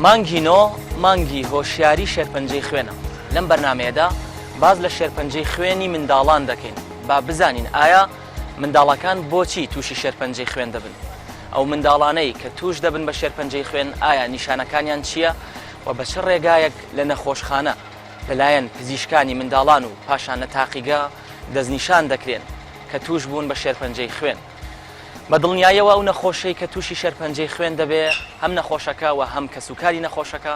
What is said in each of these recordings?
مانگی نۆ مانگی هۆشیاری شێرپەنجەی خوێنە. لەم بەرنامەیەدا باس لە شێرپەنجەی خوێنی منداڵان دەکەین. با بزانین ئایا منداڵەکان بۆچی تووشی شێرپەنجەی خوێن دەبن؟ ئەو منداڵانەی کە تووش دەبن بە شێرپەنجەی خوێن ئایا نیشانەکانیان چییە و بە چ ڕێگایەک لە نەخۆشخانە لەلایەن پزیشکانی منداڵان و پاشان لە تاقیگە دەستنیشان دەکرێن کە تووش بوون بە شێرپەنجەی خوێن؟ بە دڵنیاییەوە ئەو نەخۆشەی کە تووشی شێرپەنجەی خوێن دەبێ هەم نەخۆشەکە و هەم کەسوکاری نەخۆشەکە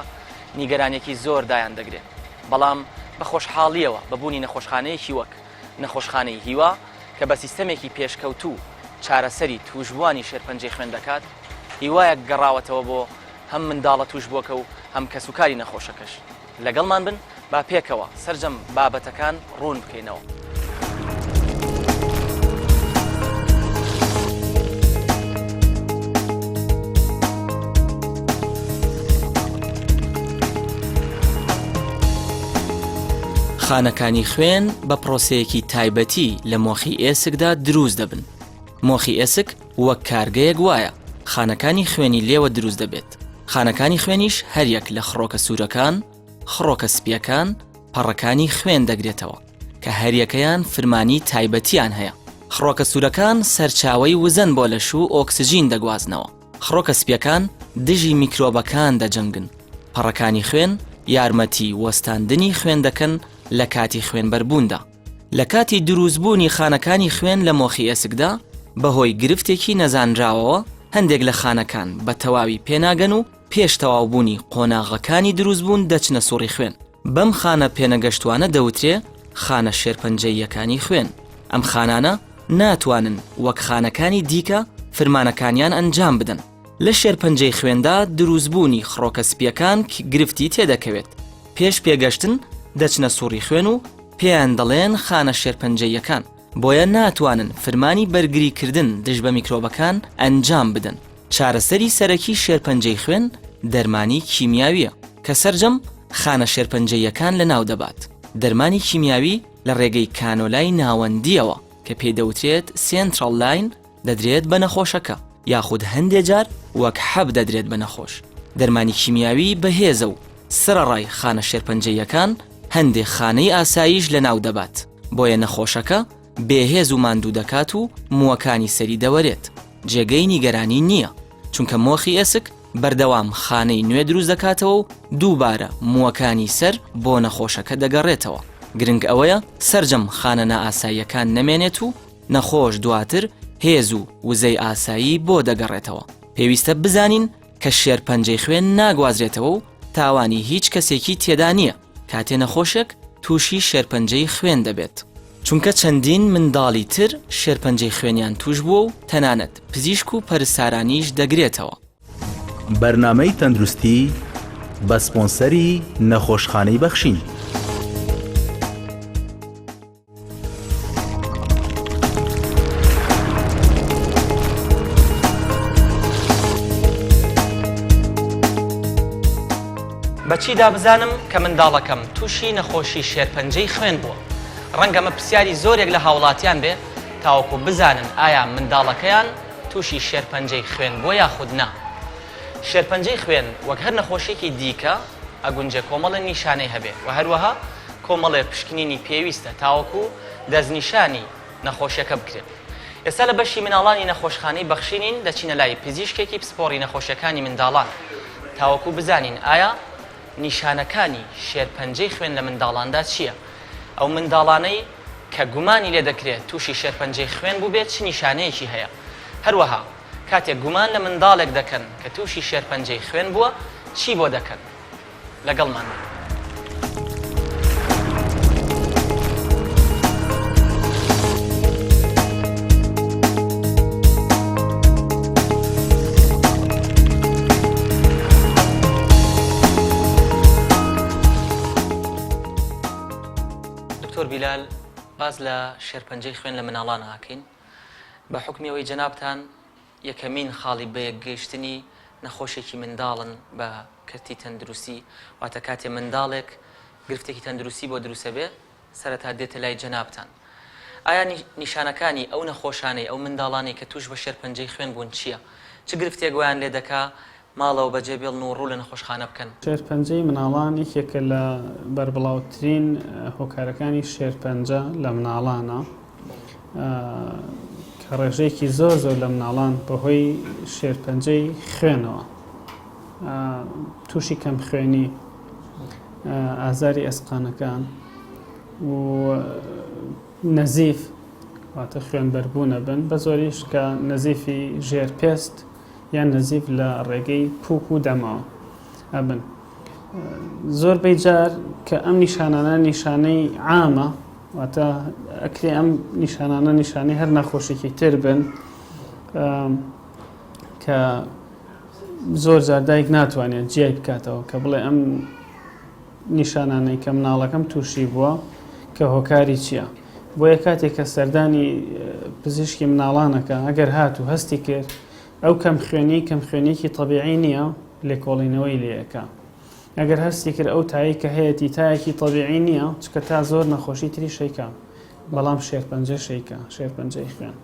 نیگەرانیەکی زۆر دایان دەگرێ بەڵام بە خۆشحاڵیەوە بە بوونی نەخۆشخانەیەکی وەک نەخۆشخانەی هیوا کە بە سیستەمێکی پێشکەوتوو چارەسەری تووشبووانی شێرپەنجەی خوێن دەکات هیوایەک گەڕاوەتەوە بۆ هەم منداڵە تووشبووەکە و هەم کەسوکاری نەخۆشەکەش. لەگەڵمان بن با پێکەوە سەرجەم بابەتەکان ڕوون بکەینەوە. خانەکانی خوێن بە پرۆسەیەکی تایبەتی لە مۆخی ئێسکدا دروست دەبن. مۆخی ئێسک وەک کارگەیەک وایە خانەکانی خوێنی لێوە دروست دەبێت. خانەکانی خوێنیش هەریەک لە خڕۆکە سوورەکان، خڕۆکە سپییەکان، پەڕەکانی خوێن دەگرێتەوە کە هەریەکەیان فرمانی تایبەتیان هەیە. خڕۆکە سوورەکان سەرچاوەی وزەن بۆ لەش و ئۆکسجین دەگوازنەوە. خڕۆکە سپییەکان دژی میکرۆبەکان دەجەنگن. پەڕەکانی خوێن یارمەتی وەستاندنی خوێن دەکەن لە کاتی خوێنبەربووندا. لە کاتی دروستبوونی خانەکانی خوێن لە مۆخی ئێسکدا، بەهۆی گرفتێکی نەزانراوەوە هەندێک لە خانەکان بە تەواوی پێناگەن و پێش تەواوبوونی قۆناغەکانی دروستبوون دەچنە سوڕی خوێن. بەم خانە پێنەگەشتووانە دەوترێ خانە شێرپەنجەییەکانی خوێن. ئەم خانانە ناتوانن وەک خانەکانی دیکە فرمانەکانیان ئەنجام بدەن. لە شێرپەنجەی خوێندا دروستبوونی خڕۆکە سپییەکان گرفتی تێدەکەوێت. پێش پێگەشتن دەچنە سوڕی خوێن و پێیان دەڵێن خانە شێرپەنجەییەکان، بۆیە ناتوانن فرمانی بەرگریکردن دژ بە میکرۆبەکان ئەنجام بدەن. چارەسەری سەرەکی شێرپەنجەی خوێن دەرمانی کیمیاوییە کە سەرجەم خانە شێرپەنجەییەکان لەناو دەبات. دەرمانی کیمیاوی لە ڕێگەی کانۆلای ناوەندییەوە کە پێی دەوترێت central line دەدرێت بە نەخۆشەکە یاخود هەندێ جار وەک حەب دەدرێت بە نەخۆش. دەرمانی کیمیاوی بەهێزە و سەرەڕای خانە شێرپەنجەییەکان هەندێ خانەی ئاساییش لەناو دەبات، بۆیە نەخۆشەکە بێهێز و ماندوو دەکات و مووەکانی سەری دەوەرێت. جێگەی نیگەرانی نییە، چونکە مۆخی ئێسک بەردەوام خانەی نوێ دروست دەکاتەوە و دووبارە مووەکانی سەر بۆ نەخۆشەکە دەگەڕێتەوە. گرنگ ئەوەیە سەرجەم خانە نائاساییەکان نەمێنێت و نەخۆش دواتر هێز و وزەی ئاسایی بۆ دەگەڕێتەوە. پێویستە بزانین کە شێرپەنجەی خوێن ناگوازرێتەوە و تاوانی هیچ کەسێکی تێدا نییە کاتێ نەخۆشێک تووشی شێرپەنجەی خوێن دەبێت، چونکە چەندین منداڵی تر شێرپەنجەی خوێنیان تووش بووە و تەنانەت پزیشک و پەرستارانیش دەگرێتەوە. بەرنامەی تەندروستی بە سپۆنسەری نەخۆشخانەی بەخشین. بە چیدا بزانم کە منداڵەکەم تووشی نەخۆشی شێرپەنجەی خوێن بووە؟ ڕەنگە ئەمە پرسیاری زۆرێک لە هاوڵاتیان بێ تاوەکو بزانن ئایا منداڵەکەیان تووشی شێرپەنجەی خوێن بووە یاخود نا. شێرپەنجەی خوێن وەک هەر نەخۆشیەکی دیکە ئەگونجێ کۆمەڵێ نیشانەی هەبێ و هەروەها کۆمەڵێ پشکنینی پێویستە تاوەکو دەستنیشانی نەخۆشیەکە بکرێت. ئێستا لە بەشی مناڵانی نەخۆشخانەی بەخشینین دەچینە لای پزیشکێکی پسپۆڕی نەخۆشیەکانی منداڵان تاوەکو بزانین ئایا نیشانەکانی شێرپەنجەی خوێن لە منداڵاندا چییە؟ ئەو منداڵانەی کە گومانی لێ دەکرێت تووشی شێرپەنجەی خوێن بووبێت چ نیشانەیەکی هەیە؟ هەروەها کاتێک گومان لە منداڵێک دەکەن کە تووشی شێرپەنجەی خوێن بووە چی بۆ دەکەن؟ لەگەڵمان بن. دکتۆر بیلال باس لە شێرپەنجەی خوێن لە مناڵان ئاکەین بە حوکمی ئەوەی جەنابتان یەکەمین خاڵی بەیەکگەیشتنی نەخۆشێکی منداڵن بە کەرتی تەندروستی واتە کاتێ منداڵێک گرفتێکی تەندروستی بۆ دروسەبێ سەرەتا دێتە لای جەنابتان ئایا نیشانەکانی ئەو نەخۆشانەی ئەو منداڵانەی کە توش بە شێرپەنجەی خوێن بوون چییە؟ چ گرفتێک وایان لێ دەکا؟ ماڵەوە بەجێ بێڵن و ڕوو لە نەخۆشخانە بکەن؟ شێرپەنجەی مناڵان یەکێکە لە بەربڵاوترین هۆکارەکانی شێرپەنجە لە مناڵانە کە ڕێژەیەکی زۆر زۆر لە مناڵان بەهۆی شێرپەنجەی خوێنەوە تووشی کەمخوێنی ئازاری ئێسقانەکان و نەزیف واتە خوێنبەربوونە بن بە زۆریش کە نەزیفی ژێر پێست یان نەزیف لە ڕێگەی پوک و دەمەوە ئەبن زۆربەی جار کە ئەم نیشانانە نیشانەی عامە واتە ئەکرێ ئەم نیشانانە نیشانەی هەر نەخۆشێکی تر بن کە زۆر جار دایک ناتوانێت جیای بکاتەوە کە بڵێ ئەم نیشانانەی کە مناڵەکەم تووشی بووە کە هۆکاری چییە بۆیە کاتێک کە سەردانی پزیشکی مناڵانەکە ئەگەر هات و هەستی کرد ئەو کەم خوێنی کەم خوێنێکی طببیعی نییە لێکۆڵینەوەی لەکە ئەگەر هەستی کرد ئەو تایی کە هەیەی تایەکی طببیعی نییە چکە تا زۆر نەخۆشی تری شەیکە بەڵام شێرپەنجە شەیکە شێرپەنجەی خوێن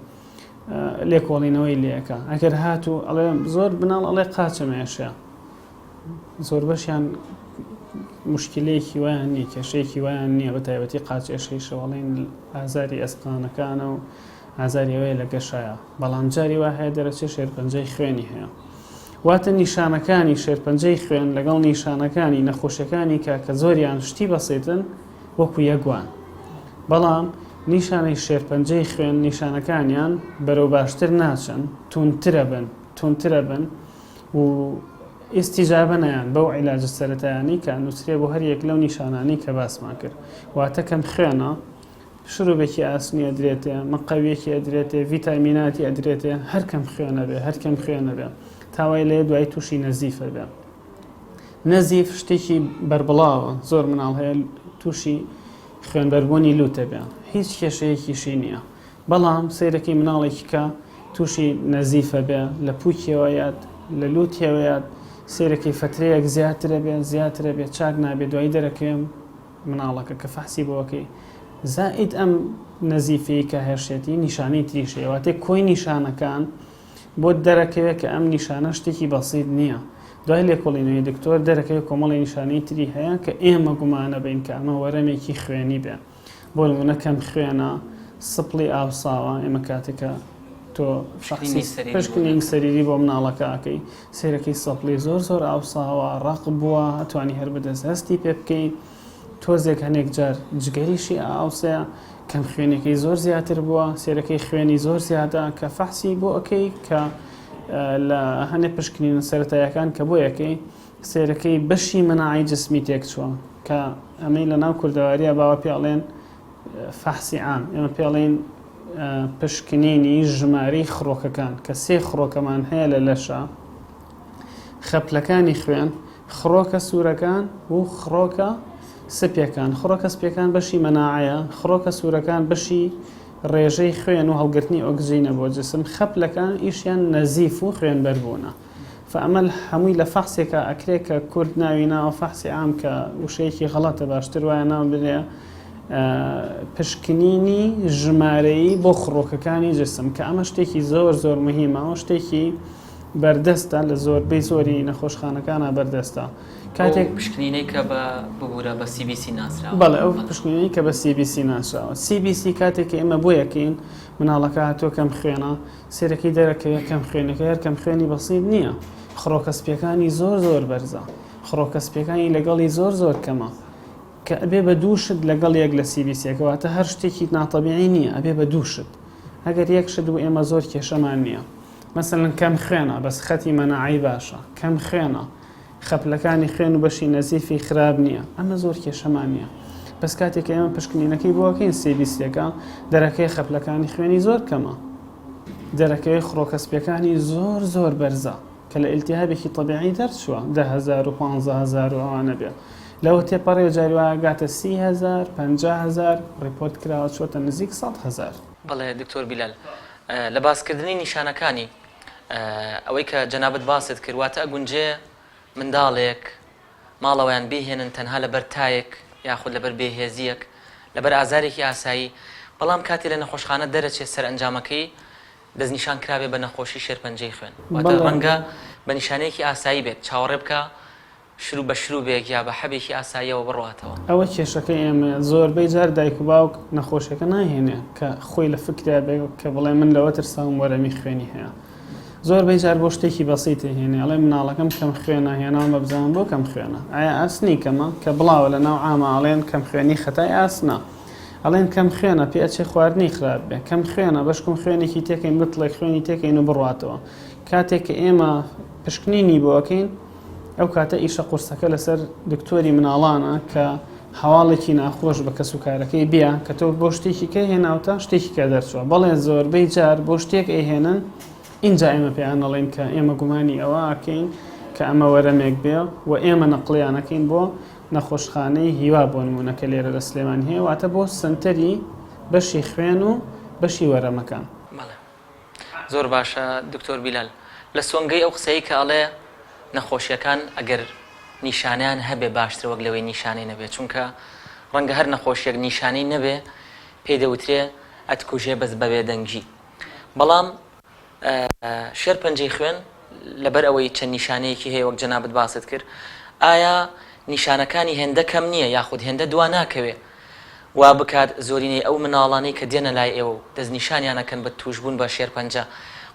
لێکۆڵینەوەی لەکە ئەگەر هاتوو ئەڵێ زۆر بناڵ ئەڵێ قاچم ئێشە زۆربەشیان مشکلەیەکی وایان نییە کێشەیەکی وایان نییە بە تایبەتی قاچ ئێشەیشەوە ئەڵێن ئازاری ئێسقانەکانە و ئازاری ئەوەیە لە گەشایە بەڵام جاری وا هەیە دەرەچێ شێرپەنجەی خوێنی هەیە واتە نیشانەکانی شێرپەنجەی خوێن لەگەڵ نیشانەکانی نەخۆشیەکانی کە کە زۆریان شتی بەسیتن وەکو یەکوان بەڵام نیشانەی شێرپەنجەی خوێن نیشانەکانیان بەرەو باشتر ناچن توندترە بن توندترە بن و ئیستیجابە نایەن بەو عیلاجە سەرەتایانەی کە ئەنووسرێ بۆ هەر یەک لەو نیشانانەی کە باسمان کرد واتە کەم خوێنە شروبێکی ئاسنی ئەدرێتێ مقەویەکی ئەدرێتێ ڤیتامیناتی ئەدرێتێ هەر کەم خوێنە بێ هەر کەم خوێنە بێ تاوای لێ دوای تووشی نەزیفە بێ نەزیف شتێکی بەربڵاوە زۆر مناڵ هەیە تووشی خوێنبەربوونی لوتە بێ هیچ کێشەیەکیشی نییە بەڵام سەیرەکەی مناڵێکی کە تووشی نەزیفە بێ لە پووکیەوە یات لە لووتیەوە یات سەیرەکەی فەترەیەک زیاترە بێ زیاترە بێ چاک نابێ دوایی دەرەکەوێ مناڵەکە کە فەحسی بۆکەی زائید ئەم نەزیفەی کە هێشێتی نیشانەی تریش هەیە واتێ کۆی نیشانەکان بۆت دەرەکەوێت کە ئەم نیشانە شتێکی بەسیت نییە دوای لێکۆڵینەوەی دکتۆر دەرەکەوێت کۆمەڵی نیشانەی تری هەیە کە ئێمە گومانە بین کە ئەمە وەرەمێکی خوێنی بێ بۆ نمونە کەم خوێنە سپڵی ئاوساوە ئێمە کاتێکە تۆ پشکنین سەریری بۆ مناڵەکە ئەکەی سێرەکەی سەپڵی زۆر زۆر ئاوساوە ڕق بووە ئەتوانی هەر بەدەست هەستی پێ بکەی تۆزێک هەنێک جار جگەریشی ئاوسەیە کەم خوێنەکەی زۆر زیاتر بووە سێرەکەی خوێنی زۆر زیادە کە فەحسی بۆ ئەەکەی کە لە هەنێ پشکنین سەرەتایەکان کە بۆ یەکەی سەیرەکەی بەشی مەناعەی جسمی تێکچووە کە ئەمەی لە ناو کوردەواریە باوە پێ ئەڵێن فەحسی عام ئێمە پێ ئەڵێن پشکنینی ژمارەی خڕۆکەکان کە سێ خڕۆکەمان هەیە لە لەشە خەپلەکانی خوێن خڕۆکە سوورەکان و خڕۆکە سپیەکان خڕۆکە سپیەکان بەشی مەناعەیە خڕۆکە سوورەکان بەشی ڕێژەی خوێن و هەڵگرتنی ئۆکسجینە بۆ جسم خەپلەکان ئیشیان نەزیف و خوێنبەربوونە فە ئەمە هەمووی لە فەحسێکا ئەکرێ کە کورد ناوی ناوە فەحسی عام کە وشەیەکی غەڵەتە باشتر وایە ناو بنرێ پشکنینی ژمارەیی بۆ خڕۆکەکانی جسم کە ئەمە شتێکی زۆر زۆر مهمە و شتێکی بەردەستە لە زۆربەی زۆری نەخۆشخانەکانە بەردەستە کاتێک پشکنینەی کە بە ببوورە بە CBC ناسراوە بەڵێ ئەو پشکنینەی کە بە CBC ناسراوە CBC کاتێک کە ئێمە بۆ یەکەین مناڵەکە هاتووە کەم خوێنە سەیرەکەی دەرەکەوێت کەم خوێنەکەی هەر کەم خوێنی بەسیت نییە خڕۆکە سپیەکانی زۆر زۆر بەرزە خڕۆکە سپیەکانی لەگەڵی زۆر زۆر کەمە کە ئەبێ بە دوو شت لەگەڵ یەک لە CBC ەکە واتە هەر شتێکی ناتەبیعی نییە ئەبێ بە دوو شت ئەگەر یەک شت بوو ئێمە زۆر کێشەمان نییە مەسەلەن کەم خوێنە بەس خەتی مەناعەی باشە کەم خوێنە خەپلەکانی خوێن و بەشی نەزیفی خراپ نییە ئەمە زۆر کێشەمان نییە بەس کاتێک کە ئێمە پشکنینەکەی بۆ ئەکەین CBC ەکە دەرەکەی خەپلەکانی خوێنی زۆر کەمە دەرەکەوێ خڕۆکە سپیەکانی زۆر زۆر بەرزە کە لە ئیلتیهابێکی تەبیعی دەرچووە 10هزار و 15هزار و ئەوانە بێ لەوە تێپەڕێ و جاری وایە گاتە 30هزار 50هزار report کراوە چۆتە نزیک 100 هەزار. بەڵێ دکتۆر بیلال لە باسکردنی نیشانەکانی ئەوەی کە جەنابت باست کرد واتە ئەگونجێ منداڵێک ماڵەوەیان بیهێنن تەنها لەبەر تایەک یاخود لەبەر بێهێزییەک لەبەر ئازارێکی ئاسایی بەڵام کاتێ لە نەخۆشخانە دەرەچێت سەرئەنجامەکەی دەستنیشان کرابێ بە نەخۆشی شێرپەنجەی خوێن واتە ڕەنگە. بە نیشانەیەکی ئاسایی بێت چاوەڕێ بکا شرو بە شروبێک یا بە حەبێکی ئاساییەوە بڕواتەوە. ئەوە کێشەکەی ئێمەیە زۆربەی جار دایک و باوک نەخۆشیەکە ناهێنێ کە خۆی لە فکریا بێ کە بڵێ من لەوە ترساوم وەرەمی خوێنی هەیە زۆربەی جار بۆ شتێکی بەسیت هێنێ ئەڵێ مناڵەکەم کەم خوێنە هێناومە بزانم بۆ کەم خوێنە ئایا ئاسنی کەمە کە بڵاوە لە ناو عامە ئەڵێن کەم خوێنی خەتای ئاسنە ئەڵێن کەم خوێنە پێ ئەچێ خواردنی خراپ بێ کەم خوێنە بەشکم خوێنێکی تێکەین بتڵێک خوێنی تێکەین و بڕاتەوە کاتێک کە ئێمە پشکنینی بۆ ئەکەین ئەو کاتە ئیشە قورسەکە لەسەر دکتۆری مناڵانە کە هەواڵێکی ناخۆش بە کەسوکارەکەی بیا کە تۆ بۆ شتێکی کە هێناوتە شتێکی کە دەرچوە بەڵێ زۆربەی جار بۆ شتێک ئەیهێنن ئینجا ئێمە پێیان ئەڵێین کە ئێمە گومانی ئەوە ئەکەین کە ئەمە وەرەمێک بێ و ئێمە نەقڵیان ئەکەین بۆ نەخۆشخانەی هیوا بۆ نمونە کە لێرە لە سلێمانی هەیە واتە بۆ سەنتەری بەشی خوێن و بەشی وەرەمەکان. بەڵێ زۆر باشە دکتۆر بیلال لە سۆنگەی ئەو قسەی کە ئەڵێ نەخۆشیەکان ئەگەر نیشانەیان هەبێ باشترە وەک لەوەی نیشانەی نەبێ چونکە ڕەنگە هەر نەخۆشیەک نیشانەی نەبێ پێی دەوترێ ئەتکوژێ بەس بە بێدەنگی بەڵام شێرپەنجەی خوێن لەبەر ئەوەی چەند نیشانەیەکی هەیە وەک جەنابت باست کرد ئایا نیشانەکانی هێندە کەم نییە یاخود هێندە دوا ناکەوێ وا بکات زۆرینەی ئەو مناڵانەی کە دێنە لای ئێوە و دەستنیشانیان ئەکەن بە تووشبوون بە شێرپەنجە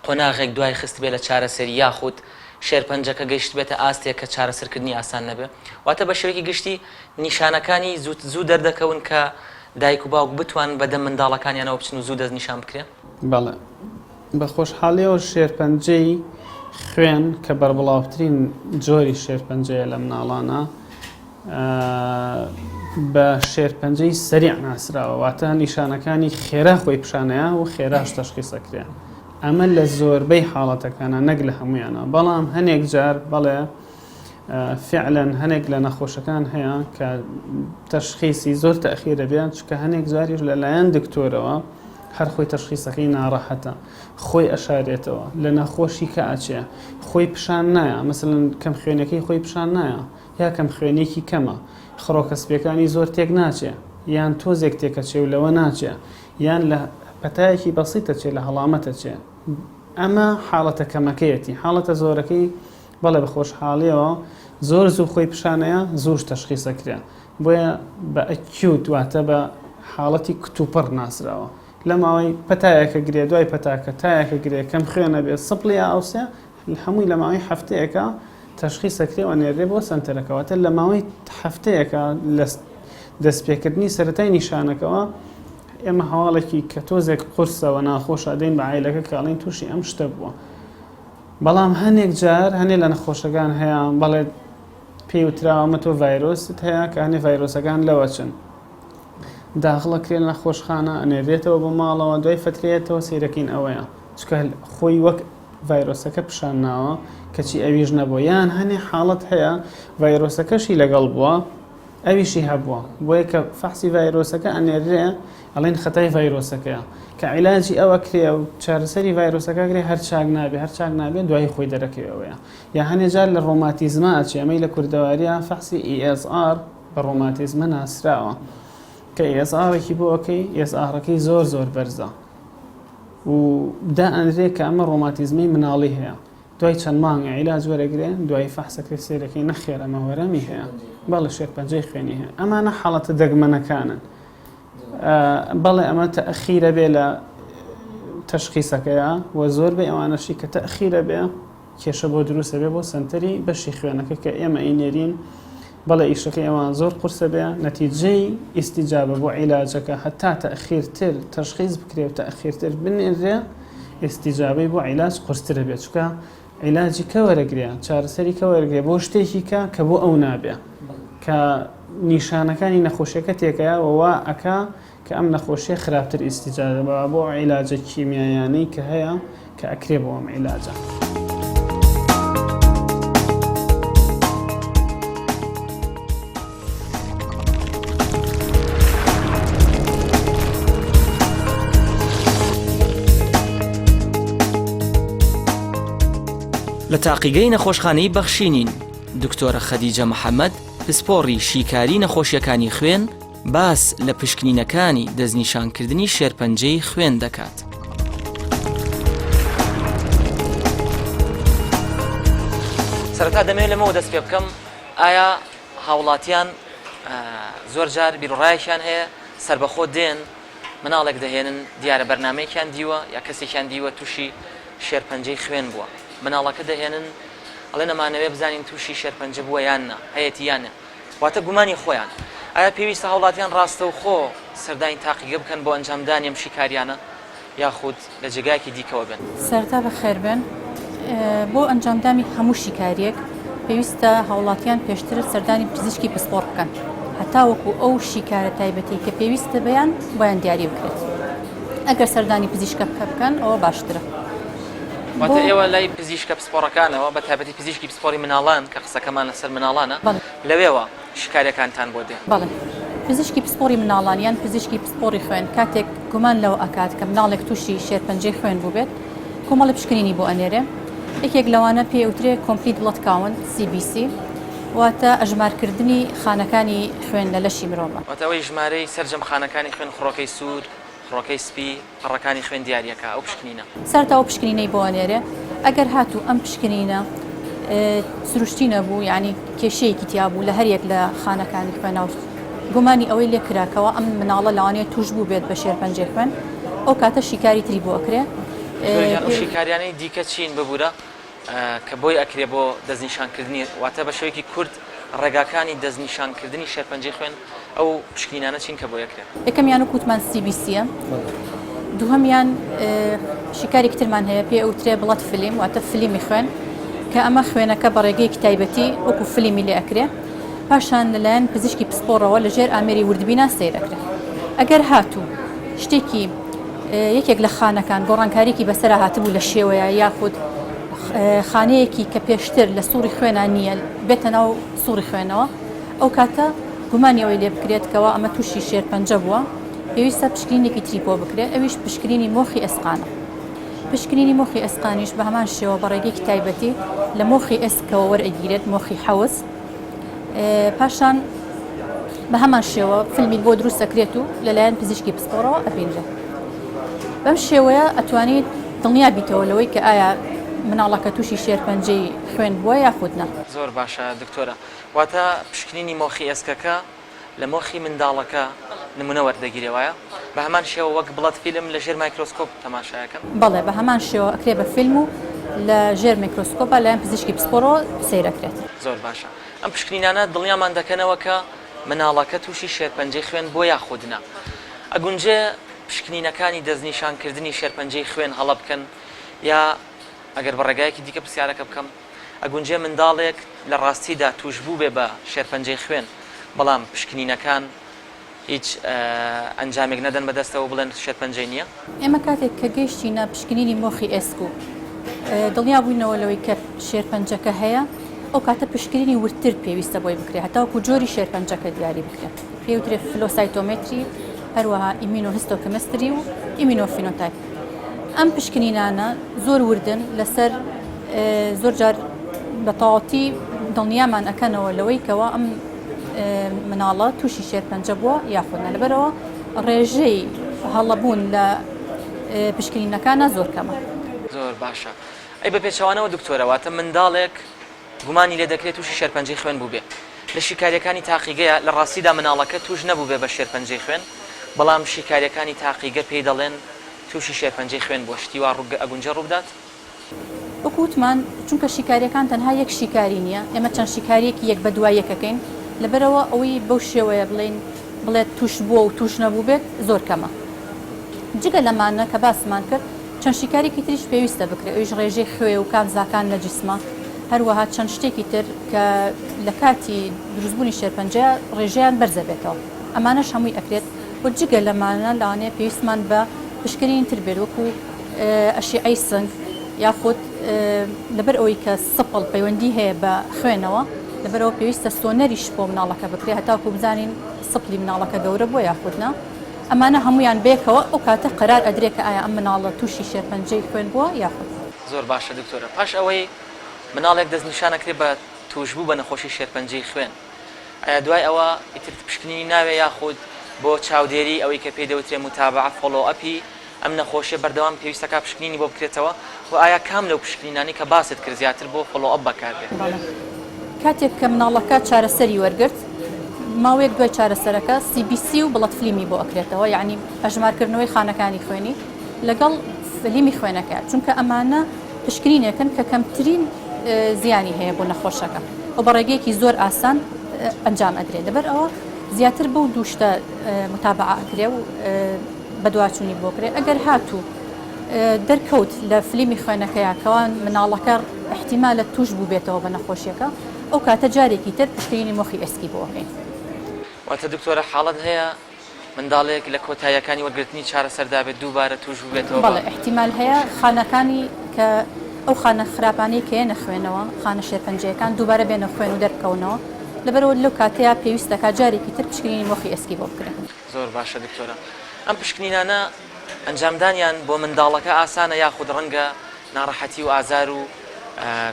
قۆناغێک دوای خستبێ لە چارەسەری یاخود شێرپەنجەکە گەیشتبێتە ئاستێک کە چارەسەرکردنی ئاسان نەبێ واتە بە شێوەیەکی گشتی نیشانەکانی زوو زوو دەردەکەون کە دایک و باوک بتوانن بەدەم منداڵەکانیانەوە بچن و زوو دەستنیشان بکرێ؟ بەڵێ. بە خۆشحاڵیەوە شێرپەنجەی خوێن کە بەربڵاوترین جۆری شێرپەنجەیە لە مناڵانا بە شێرپەنجەی سەریع ناسراوە واتە نیشانەکانی خێرا خۆی پیشانەیە و خێراش تەشخیسەکرێ ئەمە لە زۆربەی حاڵەتەکانە نەک لە هەمویانە بەڵام هەنێک جار بەڵێ فعلا هەنێک لە نەخۆشەکان هەیە کە تەشخیسی زۆر تەخیرە بێن چکە هەنێک جاریش لەلایەن دکتۆرەوە هەر خۆی تەشخیسەکەی ناڕەحەتە خۆی ئەشارێتەوە لە نەخۆشی کە ئەچێ خۆی پیشان نایە مەسەلەن کەم خوێنەکەی خۆی پیشان نایە یا کەم خوێنێکی کەمە خڕۆکە سپیەکانی زۆر تێک ناچێ یان تۆزێک تێکەچێ و لەوە ناچێ یان لە پەتایەکی بەسیتە چێ لە هەڵامەتە چێ ئەمە حاڵەتە کەمەکەیەتی حاڵەتە زۆرەکەی بەڵێ بە خۆشحاڵیەوە زۆر زوو خۆی پیشانەیە زووش تەشخیسەکرێ بۆیە بە acute واتە بە حاڵەتی کتوپڕ ناسراوە لە ماوەی پەتایەکە گرێ دوای پەتاکە تایەکە گرێ کەم خوێنە بێ سپڵی ئاوسێ هەمووی لە ماوەی هەفتەیەکە تەشخیسەکرێ و نێرێ بۆ سەنتەرەکە واتە لە ماوەی هەفتەیەکە لە دەستپێکردنی سەرەتای نیشانەکەوە ئێمە هەواڵێکی کە تۆزێک قورسەوە ناخۆشە دەین بە عایلەکە کە ئەڵێن تووشی ئەم شتە بووە بەڵام هەنێک جار هەنێ لە نەخۆشەکان هەیە بەڵێ پێی وتراوە ئەمە تۆ ڤایرۆست هەیە کە هەنێ ڤایرۆسەکان لەوە چن داخڵە کرێن نەخۆشخانە ئەنێرێتەوە بۆ ماڵەوە دوای فترەیەتەوە سەیرەکەین ئەوەیە چکە خۆی وەک ڤایرۆسەکە پیشان ناوە کەچی ئەویش نەبووە یان هەنێ حاڵەت هەیە ڤایرۆسەکەشی لەگەڵ بووە ئەویشی هەبووە بۆیە کە فەحسی ڤایرۆسەکە ئەنێررێ ئەڵێن خەتای ڤایرۆسەکەیە کە عیلاجی ئەوە کرێ و چارەسەری ڤایرۆسەکە کرێ هەر چاک نابێ هەر چاک نابێ دوایی خۆی دەرەکەوێ یا هەنێ جار لە ڕۆماتیزما ئەچێ ئەمەی لە کوردەواریە فەحسی ESR بە ڕۆماتیزمە ناسراوە کە ESR ێکی بۆ ئەکەی ESR ەکەی زۆر زۆر بەرزە و دائەنرێ کە ئەمە ڕۆماتیزمەی مناڵی هەیە دوای چەند مانگێ عیلاج وەرەگرێ دوایی فەحسەکەی سەیرەکەی نەخێر ئەمە وەرەمی هەیە بەڵێ شێرپەنجەی خوێنی هەیە ئەمانە حاڵەتە دەگمەنەکانن بەڵێ ئەمە تەخیرە بێ لە تەشخیسەکەیە و زۆر بێ ئەوانەشی کە تەخیرە بێ کێشە بۆ دروستە بێ بۆ سنتەری بەشی خوێنەکە کە ئێمە ئەینێرین بەڵێ ئیشەکەی ئەوان زۆر قورسە بێ نەتیجەی ئیستیجابە بۆ عیلاجەکە هەتا تەخیرتر تەشخیص بکرێ و تەخیرتر بنێرێ ئیستیجابەی بۆ عیلاج قورسترە بێ چونکە عیلاجی کە وەرەگرێ چارەسەری کە وەرگێ بۆ شتێکی کە کە بۆ ئەو نابێ کە نیشانەکانی نەخۆشیەکە تێکەیە وا ئەکا کە ئەم نەخۆشیە خراپتر ئیستیجابە بە بۆ عیلاجە کیمیایانەی کە هەیە کە ئەکرێ بۆ ئەم عیلاجە. لە تاقیگەی نەخۆشخانەی بەخشینین دکتۆرە خەدیجە محەممەد پسپۆڕی شیکاری نەخۆشیەکانی خوێن باس لە پشکنینەکانی دەستنیشانکردنی شێرپەنجەی خوێن دەکات. سەرەتا دەمەوێت لەمەوە دەست پێ بکەم ئایا هاوڵاتیان زۆر جار بیروڕایەکیان هەیە سربەخۆ دێن مناڵێک دەهێنن دیارە بەرنمەیەکیان دیوە یا کەسێکیان دیوە تووشی شێرپەنجەی خوێن بووە مناڵەکە دەهێنن ئەڵێن ئەمانەوێ بزانین تووشی شێرپەنجە بووە یان نا هەیەتی یان نا واتە گومانی خۆیان ئایا پێویستە هاوڵاتیان ڕاستەوخۆ سەردانی تاقیگە بکەن بۆ ئەنجامدانی ئەم شیکاریانە یاخود لە جێگایەکی دیکەوە بن؟ سەرەتا بەخێربێن. بۆ ئەنجامدانی هەموو شیکارییەک پێویستە هاوڵاتیان پێشتر سەردانی پزیشکی پسپۆڕ بکەن هەتاوەکو ئەو شیکارە تایبەتی کە پێویستە بەیان بۆیان دیاری بکرێت. ئەگەر سەردانی پزیشکە بکە بکەن ئەوە باشترە. واتە ئێوە لای پزیشکە پسپۆڕەکانەوە بە تایبەتی پزیشکی پسپۆڕی مناڵان کە قسەکەمان لەسەر مناڵانە لەوێوە شیکاریەکانتان بۆ دێ؟ بەڵێ پزیشکی پسپۆڕی مناڵان یان پزیشکی پسپۆڕی خوێن کاتێک گومان لەوە ئەکات کە مناڵێک تووشی شێرپەنجەی خوێن بووبێت کۆمەڵی پشکنینی بۆ ئەنێرێ یەکێک لەوانە پێی ئەوترێ complete blood count CBC واتە ئەژمارکردنی خانەکانی خوێن لە لەشی مرۆڤە. واتە ئەوەی ژمارەی سەرجەم خانەکانی خوێن خڕۆکەی سوور، خڕۆکەی سپی، پەڕەکانی خوێن دیاریەکا ئەو پشکنینە. سەرەتا ئەو پشکنینەی بۆ ئەنێرێ ئەگەر هاتوو ئەم پشکنینە سروشتی نەبوو یانی کێشەیەکی تیا بوو لە هەریەک لە خانەکانی خوێنا و گومانی ئەوەی لێ کرا کەوا ئەم مناڵە لەوانەیە توش بوو بێت بە شێرپەنجەی خوێن ئەو کاتە شیکاری تری بۆ ئەکرێ. زۆریان ئەو شیکاریانەی دیکە چین ببورە کە بۆی ئەکرێ بۆ دەستنیشانکردنی واتە بە شێوەیەکی کورت ڕێگاکانی دەستنیشانکردنی شێرپەنجەی خوێن ئەو پشکنینانە چین کە بۆی ئەکرێ؟ یەکەمیان وەک وتمان CBC یە، دووهەمیان شیکارێکی ترمان هەیە پێی ئەوترێ blood film واتە فلیمی خوێن کە ئەمە خوێنەکە بە ڕێگەیەکی تایبەتی وەکو فلیمی لێ ئەکرێ پاشان لەلایەن پزیشکی پسپۆڕەوە لە ژێر ئامێری وردبینا سەیر ئەکرێ ئەگەر هاتوو شتێکی یەکێک لە خانەکان گۆڕانکاریی بەسەرا هاتبوو لە شێوەیە یاخود خانەیەکی کە پێشتر لە سوڕی خوێنا نییە بێتە ناو سوڕی خوێنەوە ئەو کاتە گومانی ئەوەی لێ بکرێت کەوا ئەمە تووشی شێرپەنجە بووە پێویستە پشکنینێکی تری بۆ بکرێت ئەویش پشکنینی مۆخی ئێسقانە پشکنینی مۆخی ئێسقانیش بە هەمان شێوە بە ڕێگەیەکی تایبەتی لە مۆخی ئێسکەوە وەرئەگیرێت مۆخی حەوز پاشان بە هەمان شێوە فیلمی بۆ دروست ئەکرێت و لەلایەن پزیشکی پسپۆڕەوە ئەبینرێت بەم شێوەیە ئەتوانیت دڵنیا بیتەوە لەوەی کە ئایا مناڵەکە تووشی شێرپەنجەی خوێن بووە یاخود نا. زۆر باشە دکتۆرە واتە پشکنینی مۆخی ئێسکەکە لە مۆخی منداڵەکە نمونە وەردەگیرێ وایە؟ بە هەمان شێوە وەک blood film لە ژێر مایکرۆسکۆپ تەماشایەکەن؟ بەڵێ بە هەمان شێوە ئەکرێ بە فیلم و لە ژێر میکرۆسکۆپا لایەن پزیشکی پسپۆڕەوە سەیر ئەکرێت. زۆر باشە ئەم پشکنینانە دڵنیامان دەکەنەوە کە مناڵەکە تووشی شێرپەنجەی خوێن بووە یاخود نا؟ ئەگونجێ پشکنینەکانی دەستنیشانکردنی شێرپەنجەی خوێن هەڵە بکەن یا ئەگەر بە ڕێگایەکی دیکە پرسیارەکە بکەم ئەگونجێ منداڵێک لە ڕاستیدا تووشبوو بێ بە شێرپەنجەی خوێن بەڵام پشکنینەکان هیچ ئەنجامێک نەدەن بەدەستەوە بڵێن شێرپەنجەی نییە؟ ئێمە کاتێک کە گەیشتینە پشکنینی مۆخی ئێسک و دڵنیا بووینەوە لەوەی کە شێرپەنجەکە هەیە، ئەو کاتە پشکنینی وردتر پێویستە بۆی بکرێت هەتاوەکو جۆری شێرپەنجەکە دیاری بکرێت. پێی وترێت flow cytometry، هەروەها immunohistochemistry و immunophenotype. ئەم پشکنینانە زۆر وردن لەسەر زۆر جار بە تەواوەتی دڵنیامان ئەکەنەوە لەوەی کەوا ئەم مناڵە تووشی شێرپەنجە بووە یاخود نا لەبەرەوە ڕێژەی هەڵەبوون لە پشکنینەکانە زۆر کەمە. زۆر باشە ئەی بە پێچەوانەوە دکتۆرە واتە منداڵێک گومانی لێ دەکرێت تووشی شێرپەنجەی خوێن بووبێ لە شیکاریەکانی تاقیگەیە لە ڕاستیدا مناڵەکە تووش نەبووبێ بە شێرپەنجەی خوێن بەڵام شیکاریەکانی تاقیگە پێی دەڵێن تووشی شێرپەنجەی خوێن بووە شتی وا ئەگونجێ ڕووبدات؟ وەکو وتمان چونکە شیکاریەکان تەنها یەک شیکاری نیە ئێمە چەند شیکاریەکی یەک بەدوای یەک ئەکەین لەبەرئەوە ئەوەی بەو شێوەیە بڵێین بڵێت توش بووە و توش نەبووبێت زۆر کەمە جگە لەمانە کە باسمان کرد چەند شیکاریەکی تریش پێویستە بکرێت ئەویش ڕێژەی خوێ و کانزاکان لە جسمە هەروەها چەند شتێکی تر کە لە کاتی دروستبوونی شێرپەنجە ڕێژەیان بەرزەبێتەوە ئەمانەش هەمووی ئەکرێت و جگە لەمانە لەوانەیە پێویستمان بە پشکنینی تر بێت وەکو ئەشیعەی سنگ یاخود لەبەر ئەوەی کە سپڵ پەیوەندی هەیە بە خوێنەوە لەبەرئەوە پێویستە سۆنەریش بۆ مناڵەکە بکرێت هەتاکو بزانین سپڵی مناڵەکە گەورە بووە یاخود نا ئەمانە هەموویان بەیەکەوە ئەو کاتە قەرار ئەدرێ کە ئایا ئەم مناڵە تووشی شێرپەنجەی خوێن بووە یاخود نا. زۆر باشە دکتۆرە پاش ئەوەی مناڵێک دەستنیشان ئەکرێ بە توشبوو بە نەخۆشی شێرپەنجەی خوێن ئایا دوای ئەوە ئیتر پشکنینی ناوێ یاخود بۆ چاودێری ئەوەی کە پێی دەوترێ متابعە follow up ی ئەم نەخۆشیە بەردەوام پێویستەکا پشکنینی بۆ بکرێتەوە؟ و ئایا کام لەو پشکنینانەی کە باست کرد زیاتر بۆ follow up بەکاردێن؟ بەڵێ کاتێک کە مناڵەکە چارەسەری وەرگرت ماوەیەک دوای چارەسەرەکە CBC و blood فلیمی بۆ ئەکرێتەوە یعنی ئەژمارکردنەوەی خانەکانی خوێنی لەگەڵ فلیمی خوێنەکە چونکە ئەمانە پشکنینێکن کە کەمترین زیانی هەیە بۆ نەخۆشەکە و بە ڕێگەیەکی زۆر ئاسان ئەنجام ئەدرێت لەبەر ئەوە زیاتر بەو دووشتە متابعە ئەکرێ و بەدواچوونی بۆ کرێ ئەگەر هاتوو دەرکەوت لە فلیمی خوێنەکەیا کەوا مناڵەکە ئیحتیمالە توش بووبێتەوە بە نەخۆشیەکە ئەو کاتە جارێکی تر پشکنینی مۆخی ئێسکی بۆ ئەکەین. واتە دکتۆرە حاڵەت هەیە منداڵێک لە کۆتاییەکانی وەرگرتنی چارەسەردا بێت دووبارە توش بووبێتەوە بە. بەڵێ ئیحتیمال هەیە خانەکانی کە ئەو خانە خراپانەی کە یەنە خوێنەوە خانە شێرپەنجەیەکان دووبارە بێنە خوێن و دەربکەونەوە لەبەرئەوە لەو کاتەیا پێویست دەکات جارێکی تر پشکنینی مۆخی ئێسکی بۆ بکرێت. زۆر باشە دکتۆرە ئەم پشکنینانە ئەنجامدانیان بۆ منداڵەکە ئاسانە یاخود ڕەنگە ناڕەحەتی و ئازار و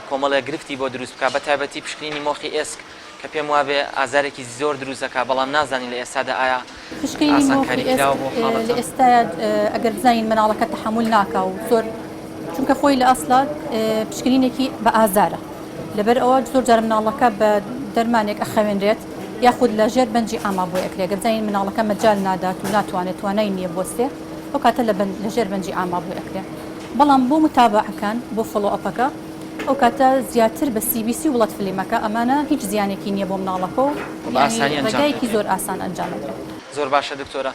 کۆمەڵێک گرفتی بۆ دروست بکات بەتایبەتی پشکنینی مۆخی ئێسک کە پێم وابێ ئازارێکی زۆر دروست دەکات بەڵام نازانین لە ئێستادا ئایا پشکنینی مۆخی ئاسانکاری ئێسک کراوە بۆ لە حاڵەتە؟ ئێستایا ئەگەر بزانین مناڵەکە تەحەمول ناکا و زۆر چونکە خۆی لە ئەسڵا پشکنینێکی بە ئازارە لەبەر ئەوە زۆر جار مناڵەکە بە دەرمانێک ئەخەوێنرێت یاخود لە ژێر بەنجی عاما بۆی ئەکرێ گەر بزانین مناڵەکە مەجال نادات و ناتوانێت توانای نییە بوەستێ ئەو کاتە لە بەن لە ژێر بەنجی عاما بۆی ئەکرێ بەڵام بۆ متابەعەکان بۆ follow up ەکە ئەو کاتە زیاتر بە CBC و blood فلیمەکە ئەمانە هیچ زیانێکی نییە بۆ مناڵەکە و و بە یانی ئاسانی ئەنجام ڕێگایەکی دەدرێت. زۆر ئاسان ئەنجام ئەدرێت. زۆر باشە دکتۆرە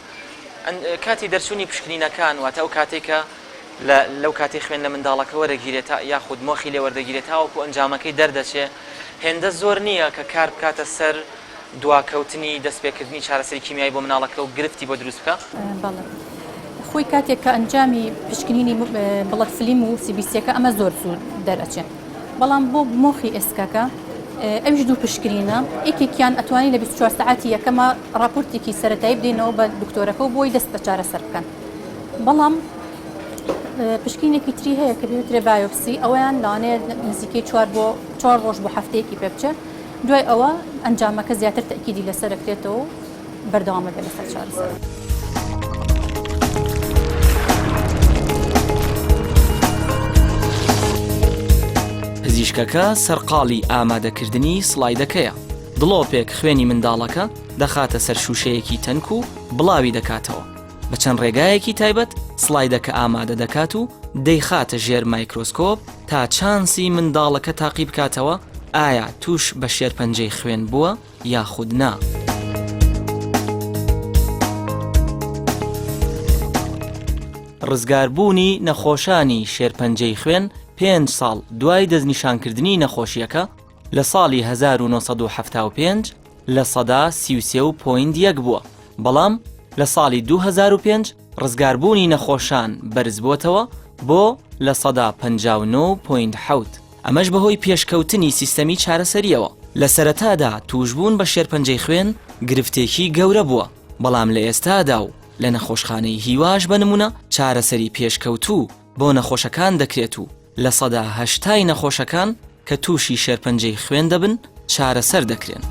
کاتی دەرچوونی پشکنینەکان واتە ئەو کاتەی کە لە لەو کاتەی خوێن لە منداڵەکە وەرەگیرێت تا یاخود مۆخی لێ وەردەگیرێت تاوەکو ئەنجامەکەی دەردەچێ هێندە زۆر نییە کە کار بکاتە سەر دواکەوتنی دەستپێکردنی چارەسەری کیمیایی بۆ مناڵەکە و گرفتی بۆ دروست بکا؟ بەڵێ خۆی کاتێک کە ئەنجامی پشکنینی blood فلیم و CBC ەکە ئەمە زۆر زوو دەرئەچێ بەڵام بۆ مۆخی ئێسکەکە ئەویش دوو پشکنینە یەکێکیان ئەتوانی لە 24 سەعاتی یەکەمە ڕاپۆرتێکی سەرەتایی بدەینەوە بە دکتۆرەکە و بۆی دەست بە چارەسەر بکەن بەڵام پشکینێکی تری هەیە کە پێوترێ biopsy ئەویان لەوانەیە نزیکەی چوار بۆ چوار ڕۆژ بۆ هەفتەیەکی پێ بچێت دوای ئەوە ئەنجامەکە زیاتر تەئکیدی لەسەر ئەکرێتەوە و بەردەوام ئەبێت لەسەر چارەسەر. پزیشکەکە سەرقاڵی ئامادەکردنی سڵایدەکەیە، دڵۆپێک خوێنی منداڵەکە دەخاتە سەر شووشەیەکی تەنک و بڵاوی دەکاتەوە، بە چەند ڕێگایەکی تایبەت سڵایدەکە ئامادە دەکات و دەیخاتە ژێر مایکرۆسکۆپ تا چانسی منداڵەکە تاقی بکاتەوە ئایا تووش بە شێرپەنجەی خوێن بووە یاخود نا. ڕزگاربوونی نەخۆشانی شێرپەنجەی خوێن پێنج ساڵ دوای دەستنیشانکردنی نەخۆشییەکە لە ساڵی 1975 33 و point یەک بووە، بەڵام لە ساڵی 2005 ڕزگاربوونی نەخۆشان بەرزبووەتەوە بۆ 59 point حەوت، ئەمەش بەهۆی پێشکەوتنی سیستەمی چارەسەرییەوە. لە سەرەتادا تووشبوون بە شێرپەنجەی خوێن گرفتێکی گەورە بووە، بەڵام لە ئێستادا و لە نەخۆشخانەی هیواش بە نموونە چارەسەری پێشکەوتوو بۆ نەخۆشەکان دەکرێت و 80% نەخۆشەکان کە تووشی شێرپەنجەی خوێن دەبن چارەسەر دەکرێن.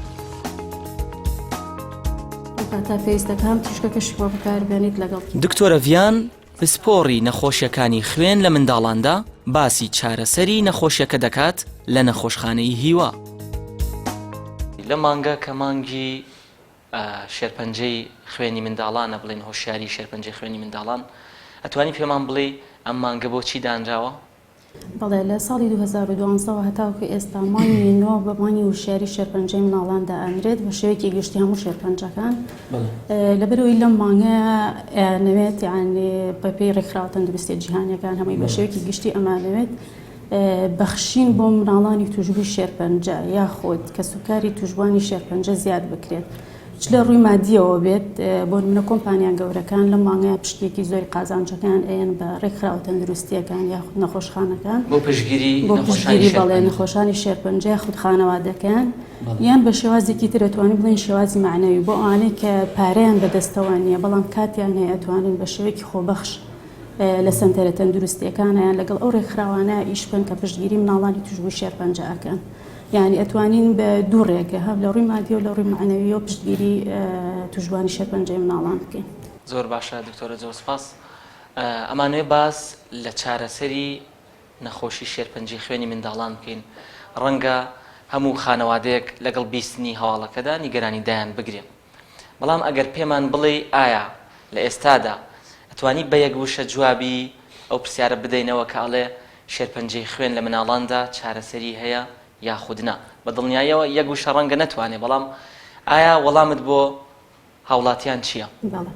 دکتۆرە ڤیان پسپۆڕی نەخۆشیەکانی خوێن لە منداڵاندا باسی چارەسەری نەخۆشیەکە دەکات لە نەخۆشخانەی هیوا. لەم مانگە کە مانگی شێرپەنجەی خوێنی منداڵانە بڵێین هۆشیاری شێرپەنجەی خوێنی منداڵان ئەتوانی پێمان بڵێی ئەم مانگە بۆچی دانراوە؟ بەڵێ، لە ساڵی 2012 وە هەتاوەکو ئێستا مانگی نۆ بە مانگی وشیاری شێرپەنجەی مناڵان دائەنرێت بە شێوەیەکی گشتی هەموو شێرپەنجەکان لەبەرئەوەی لەم مانگە ئەیانەوێت یانی بەپێی ڕێکخراوە تەندروستیە جیهانیەکان هەمووی بە شێوەیەکی گشتی ئەمانەوێت بەخشین بۆ مناڵانی توشبووی شێرپەنجە یاخود کەسوکاری توشبوانی شێرپەنجە زیاد بکرێت چ لە ڕووی مادیەوە بێت بۆ نمونە کۆمپانیا گەورەکان لەم مانگەیە پشکێکی زۆری قازانجەکان ئەیەن بە ڕێکخراوە تەندروستیەکان یاخود نەخۆشخانەکان بۆ پشتگیری بۆ پشتگیری بەڵێ نەخۆشانی شێرپەنجە یاخود خانەوادەکەیان یان بە شێوازێکی تر ئەتوانین بڵێین شێوازی مەعنەوی بۆ ئەوانەی کە پارەیان بەدەستەوە نییە بەڵام کاتیان هەیە ئەتوانن بە شێوەیەکی خۆبەخش لە سەنتەرە تەندروستیەکانە یان لەگەڵ ئەو ڕێکخراوانە ئیش بکەن کە پشتگیری مناڵانی توشبووی شێرپەنجە ئەکەن یانی ئەتوانین بە دوو ڕێگە هەم لە ڕووی مادیەوە لە ڕووی مەعنەویەوە پشتگیری توشبوانی شێرپەنجەی مناڵان بکەین. زۆر باشە دکتۆرە زۆر سپاس ئەمانەوێ باس لە چارەسەری. نەخۆشی شێرپەنجەی خوێنی منداڵان بکەین، ڕەنگە هەموو خانەوادەیەک لەگەڵ بیستنی هەواڵەکەدا نیگەرانی دایان بگرێ. بەڵام ئەگەر پێمان بڵێی ئایا لە ئێستادا ئەتوانی بە یەک وشە جوابی ئەو پرسیارە بدەینەوە کە ئەڵێ شێرپەنجەی خوێن لە مناڵاندا چارەسەری هەیە یاخود نا؟ بە دڵنیاییەوە یەک وشە ڕەنگە نەتوانێ بەڵام ئایا وەڵامت بۆ هاوڵاتیان چییە؟ بەڵێ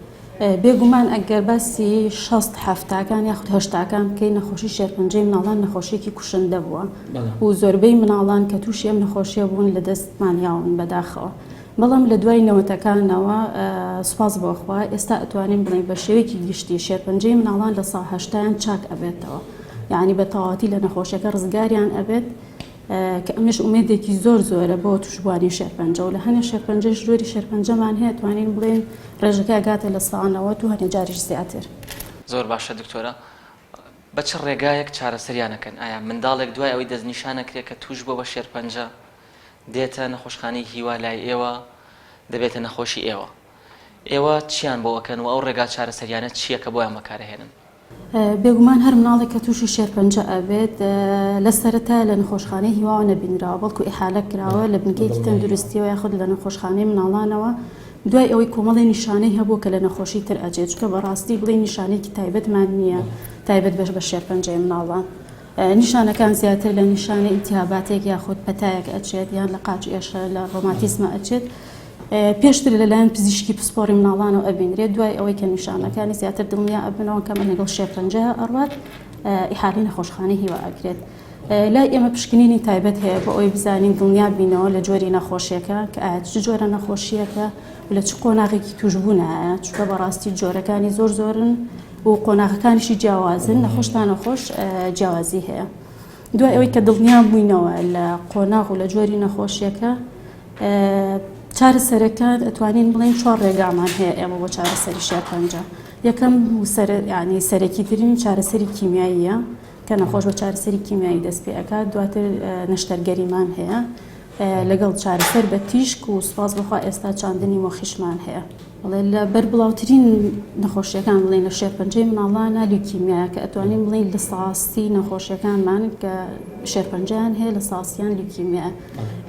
بێگومان ئەگەر باسی شەست حەفتاکان یاخود هەشتاکان بکەین نەخۆشی شێرپەنجەی مناڵان نەخۆشیەکی کوشندە بووە و زۆربەی مناڵان کە تووشی ئەم نەخۆشیە بوون لە دەستمان یاون بەداخەوە بەڵام لە دوای نەوەتەکانەوە سوپاس بۆ خوا ئێستا ئەتوانین بڵێین بە شێوەیەکی گشتی شێرپەنجەی مناڵان لە سا هەشتایان چاک ئەبێتەوە یعنی بە تەواوەتی لە نەخۆشیەکە ڕزگاریان ئەبێت کە ئەمەش ئومێدێکی زۆر زۆرە بۆ توشبووانی شێرپەنجە و لە هەنێ شێرپەنجەش جۆری شێرپەنجەمان هەیە توانین بڵێین ڕێژەکە ئەگاتە لە سا 90 و هەنێ جاریش زیاتر. زۆر باشە دکتۆرە بە چ ڕێگایەک چارەسەریان ئەکەن ئایا منداڵێک دوای ئەوەی دەستنیشان ئەکرێ کە توش بووە بە شێرپەنجە دێتە نەخۆشخانەی هیوا لای ئێوە دەبێتە نەخۆشی ئێوە ئێوە چیان بۆ ئەکەن و ئەو ڕێگا چارەسەریانە چییە کە بۆیان بەکارئەهێنن؟ بێگومان هەر مناڵێک کە تووشی شێرپەنجە ئەبێت لە سەرەتا لە نەخۆشخانەی هیواوە نەبینراوە بەڵکو ئیحالە کراوە لە بنکەیەکی تەندروستیەوە یاخود لە نەخۆشخانەی مناڵانەوە دوای ئەوەی کۆمەڵی نیشانەی هەبوو کە لە نەخۆشی تر ئەچێت چونکە بەڕاستی بڵێ نیشانەیەکی تایبەتمان نییە تایبەت بەش بە شێرپەنجەی مناڵان نیشانەکان زیاتر لە نیشانەی ئیلتیهاباتێک یاخود پەتایەک ئەچێت یان لە قاچ ئێشە لە ڕۆماتیزمە ئەچێت پێشتر لەلایەن پزیشکی پسپۆڕی مناڵانەوە ئەبینرێت دوای ئەوەی کە نیشانەکانی زیاتر دڵنیا ئەبنەوە کەمە لەگەڵ شێرپەنجە ئەڕوات ئیحالی نەخۆشخانەی هیوا ئەکرێت لای ئێمە پشکنینی تایبەت هەیە بۆ ئەوەی بزانین دڵنیا بینەوە لە جۆری نەخۆشیەکە کە ئایا چ جۆرە نەخۆشیەکە و لە چ قۆناغێکی توشبوونایە چونکە بەڕاستی جۆرەکانی زۆر زۆرن و قۆناغەکانیشی جیاوازن نەخۆش تا نەخۆش جیاوازی هەیە دوای ئەوەی کە دڵنیا بووینەوە لە قۆناغ و لە جۆری نەخۆشیەکە چارەسەرەکان ئەتوانین بڵێن چوار ڕێگامان هەیە ئێمە بۆ چارەسەری شێرپەنجە یەکەم ینی سەرەکیترین چارەسەری کیمیاییە کە نەخۆش بە چارەسەری کیمیایی دەست پێ ئەکات دواتر نەشتەرگەریمان هەیە لەگەڵ چارەسەر بە تیشک و سوپاس بەخوا ئێستا چاندنی مۆخیشمان هەیە. بەڵێ لە بەربڵاوترین نەخۆشیەکان بڵێین لە شێرپەنجەی مناڵانە لیوکیمیایە کە ئەتوانین بڵێین لە ساسی نەخۆشیەکانمان کە شێرپەنجەیان هەیە لە ساسیان لیوکیمیایە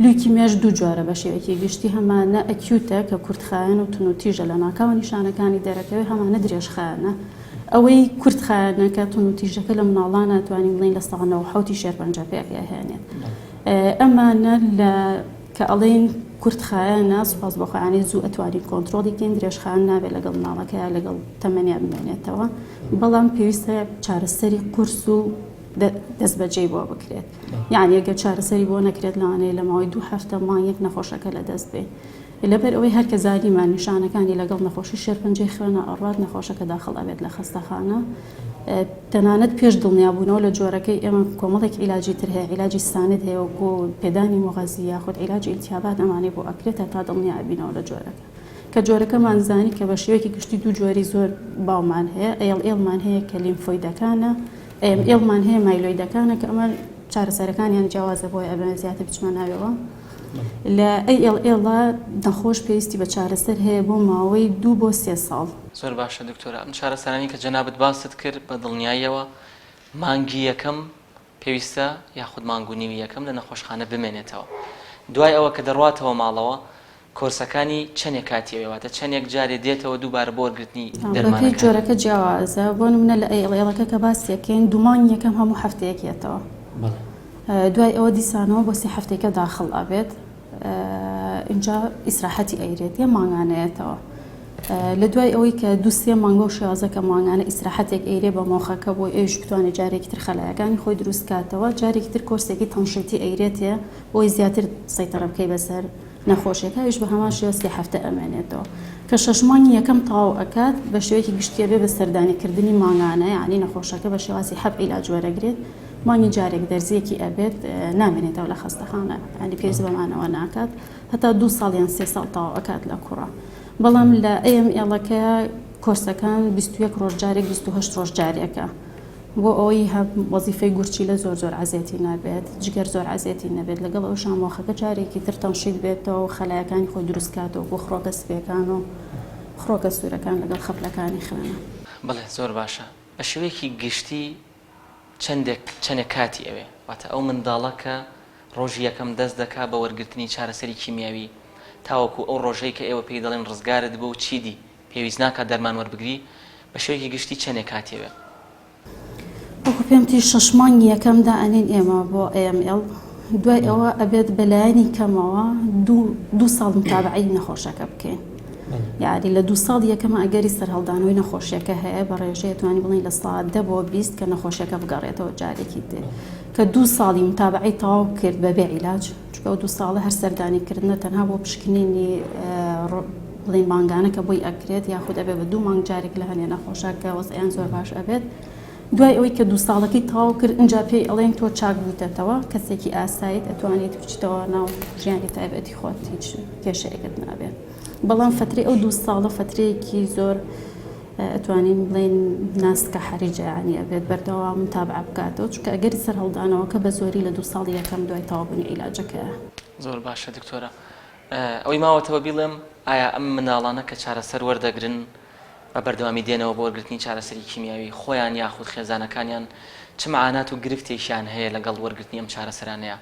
لیوکیمیاش دوو جۆرە بە شێوەیەکی گشتی هەمانە acute ە کە کورتخایەن و تونوتیژە لە ناکاوە نیشانەکانی دەرەکەوێت هەمانە درێژخایەنە ئەوەی کورتخایەنە کە تونوتیژەکە لە مناڵانە توانین بڵێین لە 97 شێرپەنجە پێک ئەهێنێت ئەمانە لە کە ئەڵێین کورتخایەنە سوپاس بۆ خوا یانی زوو ئەتوانین کۆنترۆڵی بکەین درێژخایەن نابێت لەگەڵ مناڵەکەیا لەگەڵ تەمەنیا بمێنێتەوە بەڵام پێویستە چارەسەری قورس و دەستبەجێی بۆ بکرێت یعنی ئەگەر چارەسەری بۆ نەکرێت لەوانەیە لە ماوەی دوو هەفتە مانگێک نەخۆشەکە لەدەست بێ لەبەر ئەوەی هەر کە زانیمان نیشانەکانی لەگەڵ نەخۆشی شێرپەنجەی خوێنە ئەڕوات نەخۆشەکە داخڵ ئەبێت لە خەستەخانە تەنانەت پێش دڵنیابوونەوە لە جۆرەکەی ئێمە کۆمەڵێک عیلاجی تر هەیە عیلاجی ساند هەیە وەکو پێدانی موغەزی یاخود عیلاجی ئیلتیابات ئەمانەی بۆ ئەکرێت تا دڵنیا ئەبینەوە لە جۆرەکە کە جۆرەکەمان زانی کە بە شێوەیەکی گشتی دوو جۆری زۆر باومان هەیە ALL مان هەیە کە لیمفۆیدەکانە AML مان هەیە مایلۆیدەکانە کە ئەمە چارەسەرەکانیان جیاوازە بۆیە ئەبێ زیاتر بچمە ناویەوە لە ALL نەخۆش پێویستی بە چارەسەر هەیە بۆ ماوەی دوو بۆ سێ ساڵ. زۆر باشە دکتۆرە ئەم چارەسەرانەی کە جەنابت باست کرد بە دڵنیاییەوە مانگی یەکەم پێویستە یاخود مانگ و نیوی یەکەم لە نەخۆشخانە بمێنێتەوە دوای ئەوە کە دەڕواتەوە ماڵەوە کۆرسەکانی چەنێک کاتی ئەوێ واتە چەنێک جارێ دێتەوە دووبارە بۆ وەرگرتنی بەپێی دەرمانەکانی؟ جۆرەکە جیاوازە بۆ نمونە لە ALL ەکە کە باسی ئەکەین دوو مانگی یەکەم هەموو هەفتەیەک یەتەوە دوای ئەوە دیسانەوە بۆ سێ هەفتەیەکە داخڵ ئەبێت ئینجا ئیسراحەتی ئەیرێت یە مانگانەیەتەوە لە دوای ئەوەی کە دوو سێ مانگ بەو شێوازە کە مانگانە ئیسراحەتێک ئەیرێ بە مۆخەکە بۆی ئەویش بتوانێت جارێکی تر خەلایەکانی خۆی دروست کاتەوە جارێکی تر کۆرسێکی تەنشیتی ئەیرێتێ بۆی زیاتر سەیتەڕە بکەی بەسەر نەخۆشیەکە ئەویش بە هەمان شێوە سێ هەفتە ئەمێنێتەوە کە شەش مانگی یەکەم تەواو ئەکات بە شێوەیەکی گشتی ئەبێ بە سەردانی کردنی مانگانە یعنی نەخۆشەکە بە شێوازی حەب عیلاج وەرەگرێت مانگی جارێک دەرزیەکی ئەبێت نامێنێتەوە لە خەستەخانە یعنی پێویست بەمانەوە ناکات هەتا دوو ساڵ یان سێ ساڵ تەواو ئەکات لە کوڕە بەڵام لە AML ەکە کۆرسەکان 21 ڕۆژ جارێک 28 ڕۆژ جارێکە بۆ ئەوەی هەم وەزیفەی گورچیلە زۆر زۆر عەزێتی نەبێت، جگەر زۆر عەزێتی نەبێت، لەگەڵ ئەوەشا مۆخەکە جارێکی تر تەنشیت بێتەوە و خەلایەکانی خۆی دروست کاتەوە وەکو خڕۆکە سپیەکان و خڕۆکە سوورەکان لەگەڵ خەپلەکانی خوێنە. بەڵێ زۆر باشە بە شێوەیەکی گشتی. چەندێک چەنێک کاتی ئەوێ؟ واتە ئەو منداڵە کە ڕۆژی یەکەم دەست دەکا بە وەرگرتنی چارەسەری کیمیاوی تاوەکو ئەو ڕۆژەی کە ئێوە پێی دەڵێن ڕزگارت بوو و چیدی پێویست ناکات دەرمان وەربگری، بە شێوەیەکی گشتی چەنێک کاتی ئەوێ؟ وەکو پێم وتی شەش مانگی یەکەم دائەنێین ئێمە بۆ AML دوای ئەوە ئەبێت بەلایەنی کەمەوە دوو ساڵ متابعەی نەخۆشەکە بکەین یاری لە دوو ساڵ یەکەمە ئەگەری سەرهەڵدانەوەی نەخۆشیەکە هەیە بە ڕێژەیە توانی بڵین لە سا دە بۆ 20 کە نەخۆشیەکە بگەڕێتەوە جارێکی تر کە دوو ساڵی متابعەی تەواو کرد بەبێ عیلاج چونکە ئەو دوو ساڵە هەر سەردانی کردنە تەنها بۆ پشکنینی بڵین مانگانە کە بۆی ئەکرێت یاخود ئەبێ بە دوو مانگ جارێک لە هەنێ نەخۆشە کە وەزعیان زۆر باش ئەبێت دوای ئەوەی کە دوو ساڵەکەی تەواو کرد ئینجا پێی ئەڵێن تۆ چاک بوویتەتەوە کەسێکی ئاساییت ئەتوانیت بچیتەوە ناو ژیانی تایبەتی خۆت هیچ کێشەیەکت نابێت بەڵام فترەی ئەو دوو ساڵە فترەیەکی زۆر ئەتوانین بڵێین ناسکە حەریجە یانی ئەبێت بەردەوام متابعە بکاتەوە چونکە ئەگەری سەرهەڵدانەوەکە بە زۆری لە دوو ساڵی یەکەم دوای تەواوبوونی عیلاجەکەیە. زۆر باشە دکتۆرە ئەوەی ماوەتەوە بیڵێم ئایا ئەم منداڵانە کە چارەسەر وەردەگرن بە بەردەوامی دێنەوە بۆ وەرگرتنی چارەسەری کیمیاوی خۆیان یاخود خێزانەکانیان چ معانات و گرفتێکیان هەیە لەگەڵ وەرگرتنی ئەم چارەسەرانەیە؟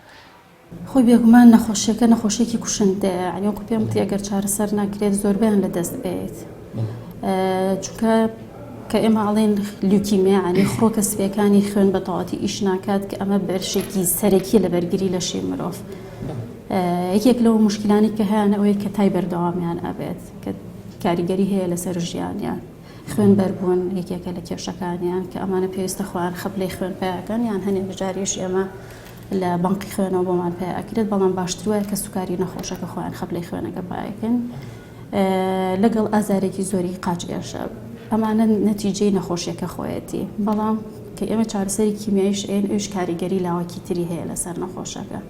خۆی بێگومان نەخۆشیەکە نەخۆشیەکی کوشندەیە یانی وەکو پێم وتی ئەگەر چارەسەر نەکرێت زۆربەیان لە دەست ئەیەیت چونکە کە ئێمە ئەڵێن لیوکیمیا یانی خڕۆکە سپیەکانی خوێن بە تەواوەتی ئیش ناکات کە ئەمە بەشێکی سەرەکیە لە بەرگری لەشی مرۆڤ یەکێک لەو مشکلانی کە هەیانە ئەوەیە کە تای بەردەوامیان ئەبێت کە کاریگەری هەیە لەسەر ژیانیان خوێن بەربوون یەکێکە لە کێشەکانیان کە ئەمانە پێویستە خۆیان خەپلەی خوێن پیاکەن یان هەنێک جاریش ئێمە لە بانقی خوێنەوە بۆمان پەیا ئەکرێت بەڵام باشتر وایە کەسوکاری نەخۆشەکە خۆیان خەپلەی خوێنەکە پایەکەن لەگەڵ ئازارێکی زۆری قاچ ئێشە ئەمانە نەتیجەی نەخۆشیەکە خۆیەتی بەڵام کە ئێمە چارەسەری کیمیاییش ئەین ئەویش کاریگەری لاوەکی تری هەیە لەسەر نەخۆشەکە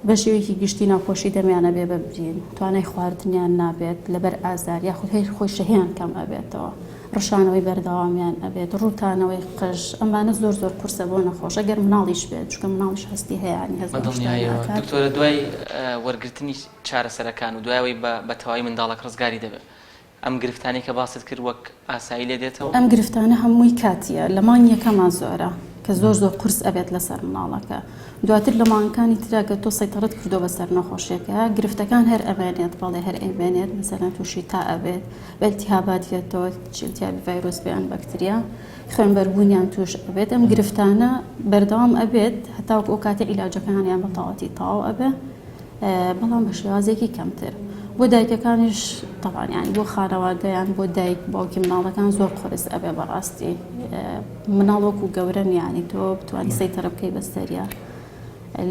بە شێوەیەکی گشتی ناوپۆشی دەمیان ئەبێ بە برین، توانای خواردنیان نابێت لەبەر ئازار یاخود هەر خۆی شەهیان کەم ئەبێتەوە، ڕشانەوەی بەردەوامیان ئەبێت، ڕووتانەوەی قژ، ئەمانە زۆر زۆر قورسە بۆ نەخۆش ئەگەر مناڵیش بێت، چونکە مناڵیش هەستی هەیە یانی هەست بە بەم شتانە دڵنیایەوە ئەکات. دکتۆرە دوای وەرگرتنی چارەسەرەکان و دوای ئەوەی بە تەواوی منداڵەک ڕزگاری دەبێت ئەم گرفتانەی کە باست کرد وەک ئاسایی لێ دێتەوە؟ ئەم گرفتانە هەمووی کاتیە لە مانگی یەکەما زۆرە کە زۆر زۆر قورس ئەبێت لەسەر مناڵەکە دواتر لە مانگەکانی ترا کە تۆ سەیتەڕەت کردووە بەسەر نەخۆشیەکە گرفتەکان هەر ئەمێنێت بەڵێ هەر ئەیمێنێت مەسەلەن تووشی تا ئەبێت بە التهابات یەتەوە چ التهابی ڤایرۆس بێ یان بەکتریا خوێنبەربوونیان تووش ئەبێت ئەم گرفتانە بەردەوام ئەبێت هەتاوەکو ئەو کاتەی عیلاجەکانیان بە تەواوەتی تەواو ئەبێ بەڵام بە شێوازێکی کەمتر بۆ دایکەکانیش تەبعەن یانی بۆ خانەوادە یان بۆ دایک باوکی مناڵەکان زۆر قورس ئەبێ بەڕاستی مناڵ وەکو گەورە نیانی تۆ بتوانی سەیتەرە بکەی بەسەریا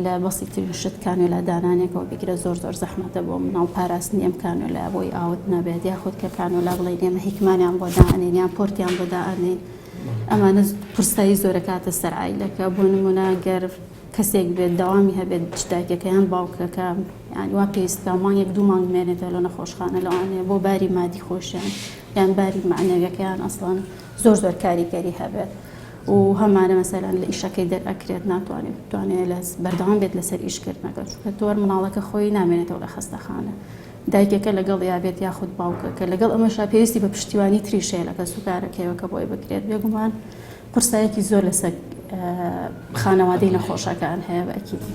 لە بەسیترین شت کانۆلا دانانێکەوە بگرە زۆر زۆر زەحمەتە بۆ مناڵ پاراستنی ئەم کانۆلا بۆی ئاوت نەبێت یاخود کە کانۆلا بڵێن ئێمە هیکمانیان بۆ دانێن یان پۆرتیان بۆ دانێن ئەمانە قورسایی زۆرەکاتە سەر عیلەکە بۆ نمونە گەر کەسێک بێت دەوامی هەبێت چ دایکەکە یان باوکەکە یان وا پێویست بکا مانگێک دوو مانگ بمێنێتەوە لە نەخۆشخانە لەوانەیە بۆ باری مادی خۆشیان یان باری مەعنەویەکەیان ئەسڵەن زۆر زۆر کاریگەری هەبێت و هەمانە مەسەلەن لە ئیشەکەی دەرئەکرێت ناتوانێت بتوانێت لە بەردەوام بێت لەسەر ئیشکردنەکە چونکە تۆر مناڵەکە خۆی نامێنێتەوە لە خەستەخانە دایکەکە لەگەڵ یا بێت یاخود باوکەکە لەگەڵ ئەمەشا پێویستی بە پشتیوانی تریش هەیە لە کەسوکارەکەیەوە کە بۆی بکرێت بێگومان قورسایەکی زۆر لەسەر خانەوادەی نەخۆشەکان هەیە بە ئەکیدی.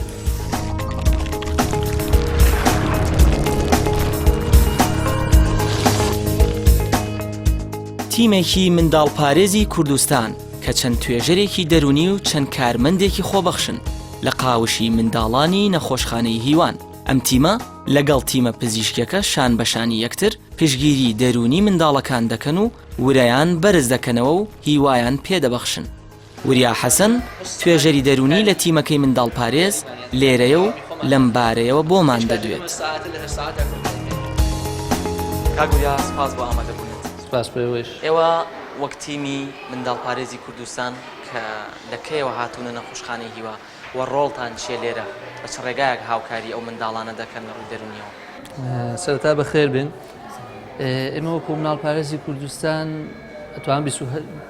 تیمێکی منداڵپارێزی کوردستان کە چەند توێژەرێکی دەروونی و چەند کارمەندێکی خۆبەخشن لە قاوشی منداڵانی نەخۆشخانەی هیوان، ئەم تیمە لەگەڵ تیمە پزیشکیەکە شان بەشانی یەکتر پشتگیری دەروونی منداڵەکان دەکەن و ورەیان بەرز دەکەنەوە و هیوایان پێدەبەخشن. وریا حەسەن، توێژەری دەروونی لە تیمەکەی منداڵپارێز لێرەیە و لەم بارەیەوە بۆمان دەدوێت. کاک وریا سوپاس بۆ ئامادەبوونت. سوپاس بۆ ئێوەیش. ئێوە وەک تیمی منداڵپارێزی کوردستان کە لە کەیەوە هاتوونە نەخۆشخانەی هیوا و ڕۆڵتان چییە لێرە، بە چ ڕێگایەک هاوکاری ئەو منداڵانە دەکەن لە ڕووی دەروونییەوە؟ سەرەتا بەخێر بێن. ئێمە وەکو مناڵپارێزی کوردستان ئەتوان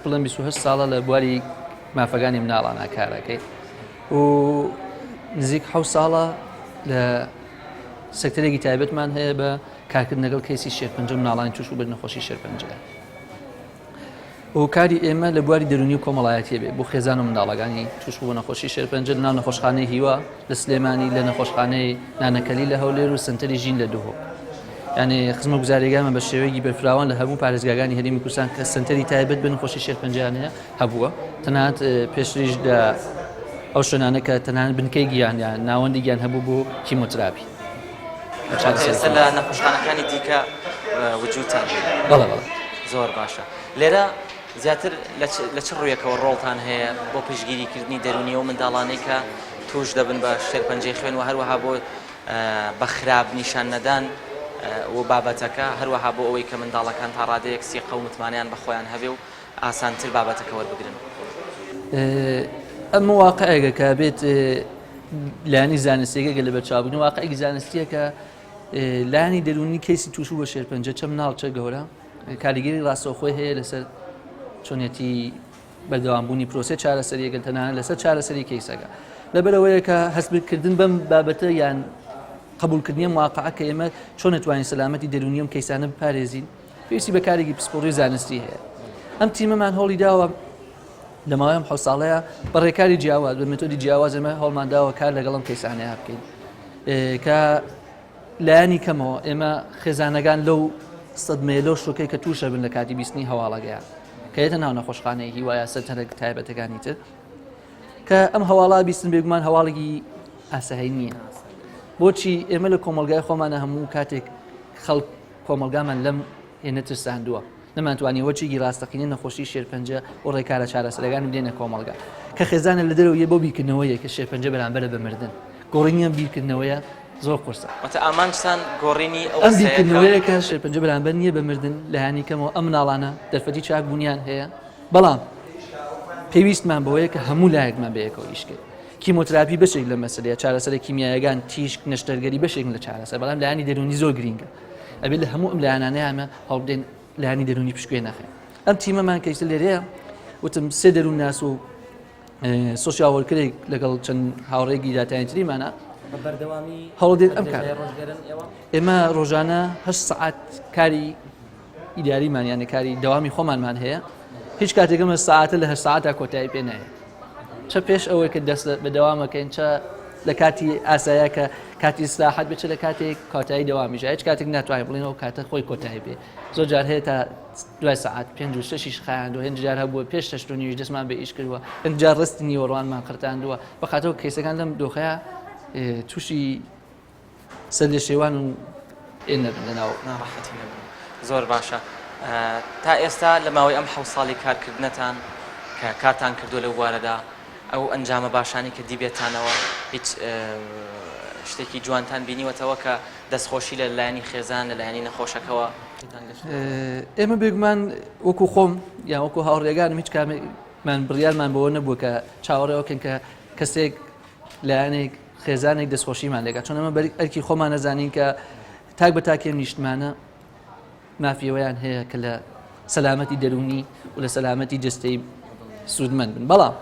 بڵێم 28 ساڵە لە بواری مافەکانی مناڵانە کارەکەی و نزیک حە ساڵە لە سەکتەرێکی تایبەتمان هەیە بە کارکردن لەگەڵ کەیسی شێرپەنجە مناڵانی توش بە نەخۆشی شێرپەنجە. هۆکاری ئێمە لە بواری دەروونی و کۆمەڵایەتیە بێ بۆ خێزان و منداڵەکانی تووشبوو بە نەخۆشی شێرپەنجە لەناو نەخۆشخانەی هیوا لە سلێمانی لە نەخۆشخانەی نانەکەلی لە هەولێر و سنتەری ژین لە دهۆک یعنی خزمەتگوزاریەکانمان بە شێوەیەکی بەرفراوان لە هەموو پارێزگاکانی هەرێمی کوردستان کە سنتەری تایبەت بە نەخۆشی شێرپەنجەیان هەیە هەبووە تەنانەت پێشتریش لە ئەو شوێنانە کە تەنانەت بنکەی گیان یان ناوەندی گیان هەبوو بۆ کیمۆتراپی ئێستا لە نەخۆشخانەکانی دیکە وجودتان هەیە؟ بەڵێ بەڵێ. زۆر باشە لێرە زیاتر لە چ ڕوویەکەوە ڕۆڵتان هەیە بۆ پشتگیریکردنی دەروونی ئەو منداڵانەی کە تووش دەبن بە شێرپەنجەی خوێن و هەروەها بۆ بە خراپ نیشان نەدان و بابەتەکە هەروەها بۆ ئەوەی کە منداڵەکان تا ڕادەیەک سیقە و متمانەیان بە خۆیان هەبێ و ئاسانتر بابەتەکە وەربگرن؟ ئەمە واقعێکە کە بێت لایەنی زانستیەکە گەل لەبەرچاو بگرین واقعێکی زانستیە کە لایەنی دەروونی کەیسی تووشبوو بە شێرپەنجە چە مناڵ چە گەورە کاریگەری ڕاستەوخۆی هەیە لەسەر چۆنیەتی بەردەوامبوونی پرۆسەی چارەسەریەکە تەنانەت لەسەر چارەسەری کەیسەکە لەبەرەوەیە کە هەستکردن بەم بابەتە یان قبولکردنی واقعە کە ئێمە چۆن نتوانین سەلامەتی دەروونی ئەم کەیسانە بپارێزین پێویستی بە کارێکی پسپۆڕی زانستی هەیە ئەم تیمەمان هەوڵی داوە لە ماوەی ئەم حەوت ساڵەیە بە ڕێکاری جیاواز بە مێتۆدی جیاواز ئێمە هەوڵمان داوە کار لەگەڵ ئەم کەیسانەیە بکەین کە لایەنی کەمەوە ئێمە خێزانەکان لەو سەدمەیە لەو شۆکەی کە تووشە بن لە کاتی بیستنی هەواڵەکەیان کە یەتە ناو نەخۆشخانەی هیوایە سەرتەرە تایبەتەکانی تر کە ئەم هەواڵا بیستن بێگومان هەواڵێکی ئاسایی نییە بۆچی ئێمە لە کۆمەلگای خۆمانە هەموو کاتێک خەڵک کۆمەڵگامان لەم هێنە ترساندووە نەمانتوانی وەچێکی ڕاستەقینە نەخۆشی شێرپەنجە و ڕێکارە چارەسەرەکانی بدەینە کۆمەڵگا کە خێزانە لە دەرەوە یە بۆ بیرکردنەوەیە کە شێرپەنجە بەرامبەرە بە مردن گۆڕینی ئەم بیرکردنەوەیە زۆر قورسە. واتە ئامانجتان گۆڕینی ئەو ئەم قسەیە کە. بیرکردنەوەیە کە شێرپەنجە بەرامبەر نییە بە مردن لایەنی کەمەوە ئەم مناڵانە دەرفەتی چاکبوونیان هەیە بەڵام پێویستمان بەوەیە کە هەموو لایەکمان بەیەکەوە ئیش کەین کیمۆتراپی بەشێک لە مەسەلەیە چارەسەرە کیمیایەکان تیشک نەشتەرگەری بەشێکن لە چارەسەر بەڵام لایەنی دەروونی زۆر گرینگە ئەبێت لە هەموو ئەم لایەنانەیە ئەمە هەوڵبدەین لایەنی دەروونی پشتگوێ نەخەین ئەم تیمەمان کە ئیستا لێرەیە وتم سێ دەروونناس و social worker ێک لەگەڵ چەند هاوڕێکی data entry مانە بەردەوامی هەوڵدێن ئەم کار ئێمە ڕۆژانە هە سعات کاری ئیداریمان یانە کاری دەوامی خۆمانمان هەیە هیچ کاتێکمە ساعتە لە هە ساعتە کۆتایی پێ نایە چە پێش ئەوەی کە دەست بە دەوامەکەین چە لە کاتی ئاسایە کە کاتی ئیسراحەت بێت چ لە کاتێک کۆتایی دەوامیش هیچ کاتێک ناتوانین بڵێین ئەو کاتە خۆی کۆتایی بێ زۆر جار هەیە تا دوای سەعات پێنج و شەشیش خایاندووە هەندێک جار هەبووە پێش شەش و نیویش دەستمان بە ئیش کردووە هەندێک جار ڕستی نیوەڕوانمان قرتاندووە بەخاتەوە کەیسەکان لەم دۆخەیە تووشی سەرلێشێوان و ئێ نەبن لەناو ناڕەحەتی نەبن. زۆر باشە تا ئێستا لە ماوەی ئەم حەوت ساڵی کارکردنەتان کە کارتان کردووە لەو بوارەدا ئەو ئەنجامە باشانەی کە دیبێتانەوە هیچ شتێکی جوانتان بینیوەتەوە کە دەستخۆشی لە لایەنی خێزان لە لایەنی نەخۆشەکەوە ئێمە بێگومان وەکو خۆم یان وەکو هاوڕێگانم هیچ کامێکمان بڕیارمان بەوە نەبووە کە چاوەڕێوەکەن کە کەسێک لایەنێک خێزانێک دەستخۆشیمان لێکا چۆن ئەمە ئەرکی خۆمان نەزانین کە تاک بە تاکێم نیشتمانە مافی ئەوەیان هەیە کە لە سەلامەتی دەروونی و لە سەلامەتی جستەی سوودمەند بن بەڵام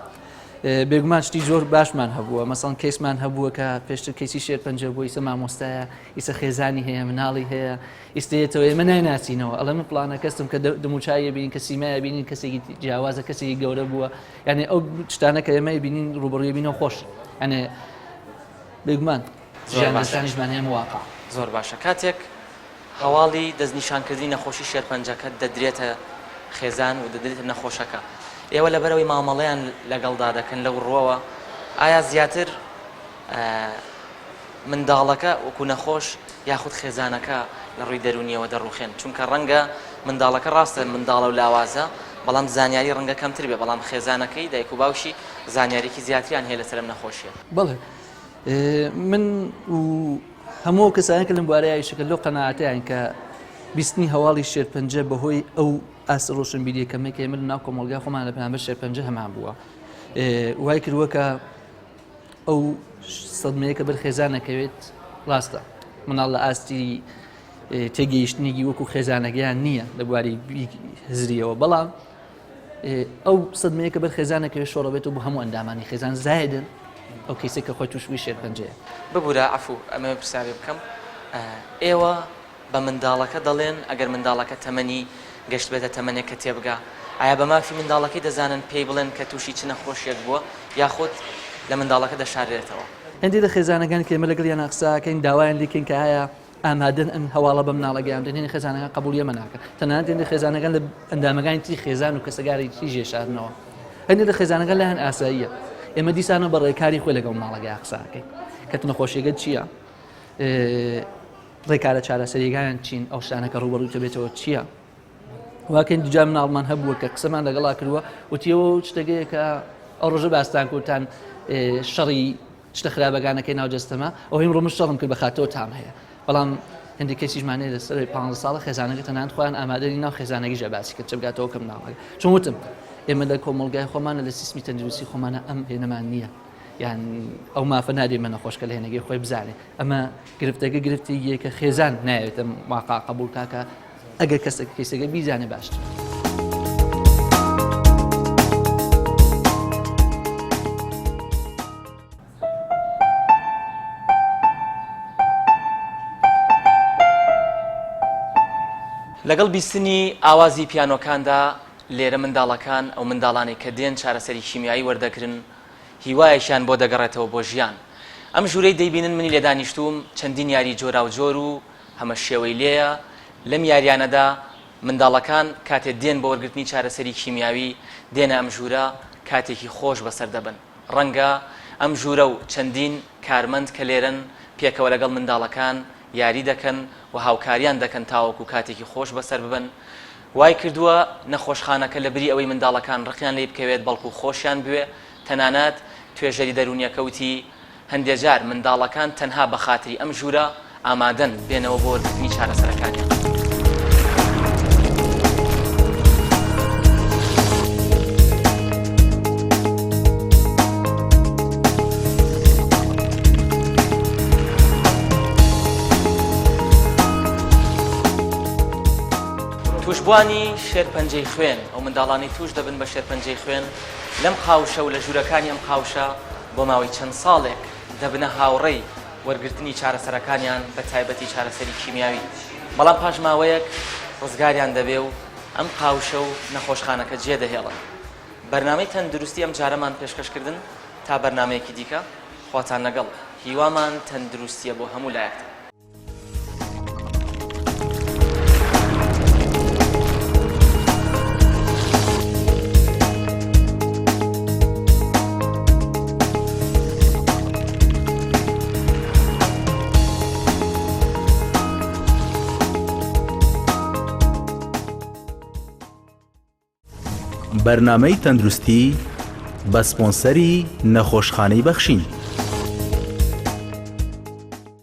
بێگومان شتی زۆر باشمان هەبووە مەسەڵەن کەیسمان هەبووە کە پێشتر کەیسی شێرپەنجە بوو ئیسە مامۆستایە ئیسە خێزانی هەیە مناڵی هەیە ئیستەیەتەوە ئێمە نایناسینەوە ئەڵێ من پڵانە کەسم کە دەموچاوی بینین کە سیمایە بینین کەسێکی جیاوازە کەسێکی گەورە بووە یعنی ئەو شتانە کە ئێمە بینین ڕوبڕوی بینەوە خۆش یعنی بێگومان ژیان دەستانیشمان هەیە واقع زۆر باشە کاتێک هەواڵی دەستنیشانکردنی نەخۆشی شێرپەنجەکە دەدرێتە خێزان و دەدرێتە نەخۆشەکە، ئێوە لەبەرئەوەی مامەڵەیان لەگەڵدا دەکەن لەو ڕووەوە ئایا زیاتر منداڵەکە وەکو نەخۆش یاخود خێزانەکە لە ڕووی دەروونیەوە دەڕوخێن؟ چونکە ڕەنگە منداڵەکە ڕاستە منداڵە و لاوازە بەڵام زانیاری ڕەنگە کەمتر بێ بەڵام خێزانەکەی دایک و باوکی زانیاریی زیاتریان هەیە لەسەر ئەم نەخۆشیە. بەڵێ من و هەموو ئەو کەسانە کە لەم بوارەیا ئیش دەکەن لەو قەناعەتەیان کە بیستنی هەواڵی شێرپەنجە بەهۆی ئەو ئاست ڕۆشنبیریە کەمەی کە ئێمە لە ناو کۆمەڵگای خۆمان لە بەرامبەر شێرپەنجە هەمان بووە وای کردووە کە ئەو سەدمەیە کە بەر خێزان نەکەوێت ڕاستە مناڵ لە ئاستی تێگەیشتنێکی وەکو خێزانەکەیان نییە لە بواری هزریەوە بەڵام ئەو سەدمەیە کە بەر خێزانەکەوێت شۆڕەبێتەوە بۆ هەموو ئەندامانی خێزان زایدن ئەو کەیسێک کە خۆی تووشبووی شێرپەنجەیە. ببورە عەفو ئەمەوێ پرسیارێ بکەم ئێوە بە منداڵەکە دەڵێن ئەگەر منداڵەکە تەمەنی گەشتبێتە تەمەنێک کە تێبگا. ئایا بە مافی منداڵەکەی دەزانن پێی بڵێن کە تووشی چ نەخۆشیەک بووە یاخود لە منداڵەکە دەشاررێتەوە؟ هێندێک لە خێزانەکان کە ئێمە لەگەڵیانا قسە ئەکەین داوایان لێکەین کە ئایا ئامادەن ئەم هەواڵە بە مناڵەکەیان بدەن، هێندێک خێزانەکان قبوڵی ئەمە ناکەن، تەنانەت هێندێک خێزانەکان لە ئەندامەکانی تری خێزان و کەسەکانی تریش ئێشارنەوە. هەندێک لە خێزانەکان لایان ئاساییە. ئێمە دیسانەوە بە ڕێکاری خۆی لەگەڵ مناڵەکەیا قسە ئەکەین کە نەخۆشیەکە چییە، ڕێکارە چارەسەریەکان چین، ئەو شتانە کە ڕووبەڕووی دەبێتەوە چییە. واکەین دوجار مناڵمان هەبووە کە قسەمان لەگەڵا کردووە وتیەوە شتەکەیە کە ئەو ڕۆژە باستان کوتان شەڕی شتە خراپەکانەکەی ناو جەستەمە ئەو هیم ڕۆمە شەڕم کرد بەخاتەوە تام هەیە بەڵام هەندێک کەسیشمان هەیە لەسەر 15 ساڵە خێزانەکە تەنانەت خۆیان ئامادەنی ناو خێزانەکەیش باسی کرد چ بگاتەوە کە مناڵەکە چون وتم ئێمە لە کۆمەڵگای خۆمانە لە سیستمی تەندروستی خۆمانە ئەم هێنەمان نییە یان ئەو مافە نادێ مە نەخۆشکە لە هێنەکەی خۆی بزانێ ئەمە گرفتەکە گرفتێکیە کە خێزان ناوێتە واقع قبول کاکە ئەگەر کەسێک کەیسەکە بیزانێ باشترە. لەگەڵ بیستنی ئاوازی پیانۆکاندا لێرە منداڵەکان ئەو منداڵانەی کە دێن چارەسەری کیمیایی وەردەگرن هیوایەکیان بۆ دەگەڕێتەوە بۆ ژیان ئەم ژوورەی دەیبینن منی لێ دانیشتووم چەندین یاری جۆراوجۆر و هەمە شێوەی لێیە، لەم یاریانەدا منداڵەکان کاتێ دێن بۆ وەرگرتنی چارەسەری کیمیاوی دێنە ئەم ژوورە کاتێکی خۆش بەسەر دەبەن، ڕەنگە ئەم ژوورە و چەندین کارمەند کە لێرەن پێکەوە لەگەڵ منداڵەکان یاری دەکەن و هاوکاریان دەکەن تاوەکو کاتێکی خۆش بەسەر ببەن، وای کردووە نەخۆشخانەکە لەبری ئەوەی منداڵەکان ڕقیان لێی بکەوێت بەڵکو خۆشیان بوێ، تەنانەت توێژەری دەروونیەکە وتی، هەندێ جار منداڵەکان تەنها بە خاتری ئەم ژوورە ئامادەن بێنەوە بۆ وەرگرتنی چارەسەرەکانیان. تووشبووانی شێرپەنجەی خوێن، ئەو منداڵانەی تووش دەبن بە شێرپەنجەی خوێن لەم قاوشە و لە ژوورەکانی ئەم قاوشە بۆ ماوەی چەند ساڵێک دەبنە هاوڕێی وەرگرتنی چارەسەرەکانیان بە تایبەتی چارەسەری کیمیاوی، بەڵام پاش ماوەیەک ڕزگاریان دەبێ و ئەم قاوشە و نەخۆشخانەکە جێدەهێڵن. بەرنامەی تەندروستی ئەمجارەمان پێشکەش کردن، تا بەرنامەیەکی دیکە خواتان لەگەڵ، هیوامان تەندروستیە بۆ هەموو لایەکتان. بەرنامەی تەندروستی بە سپۆنسەری نەخۆشخانەی بەخشین.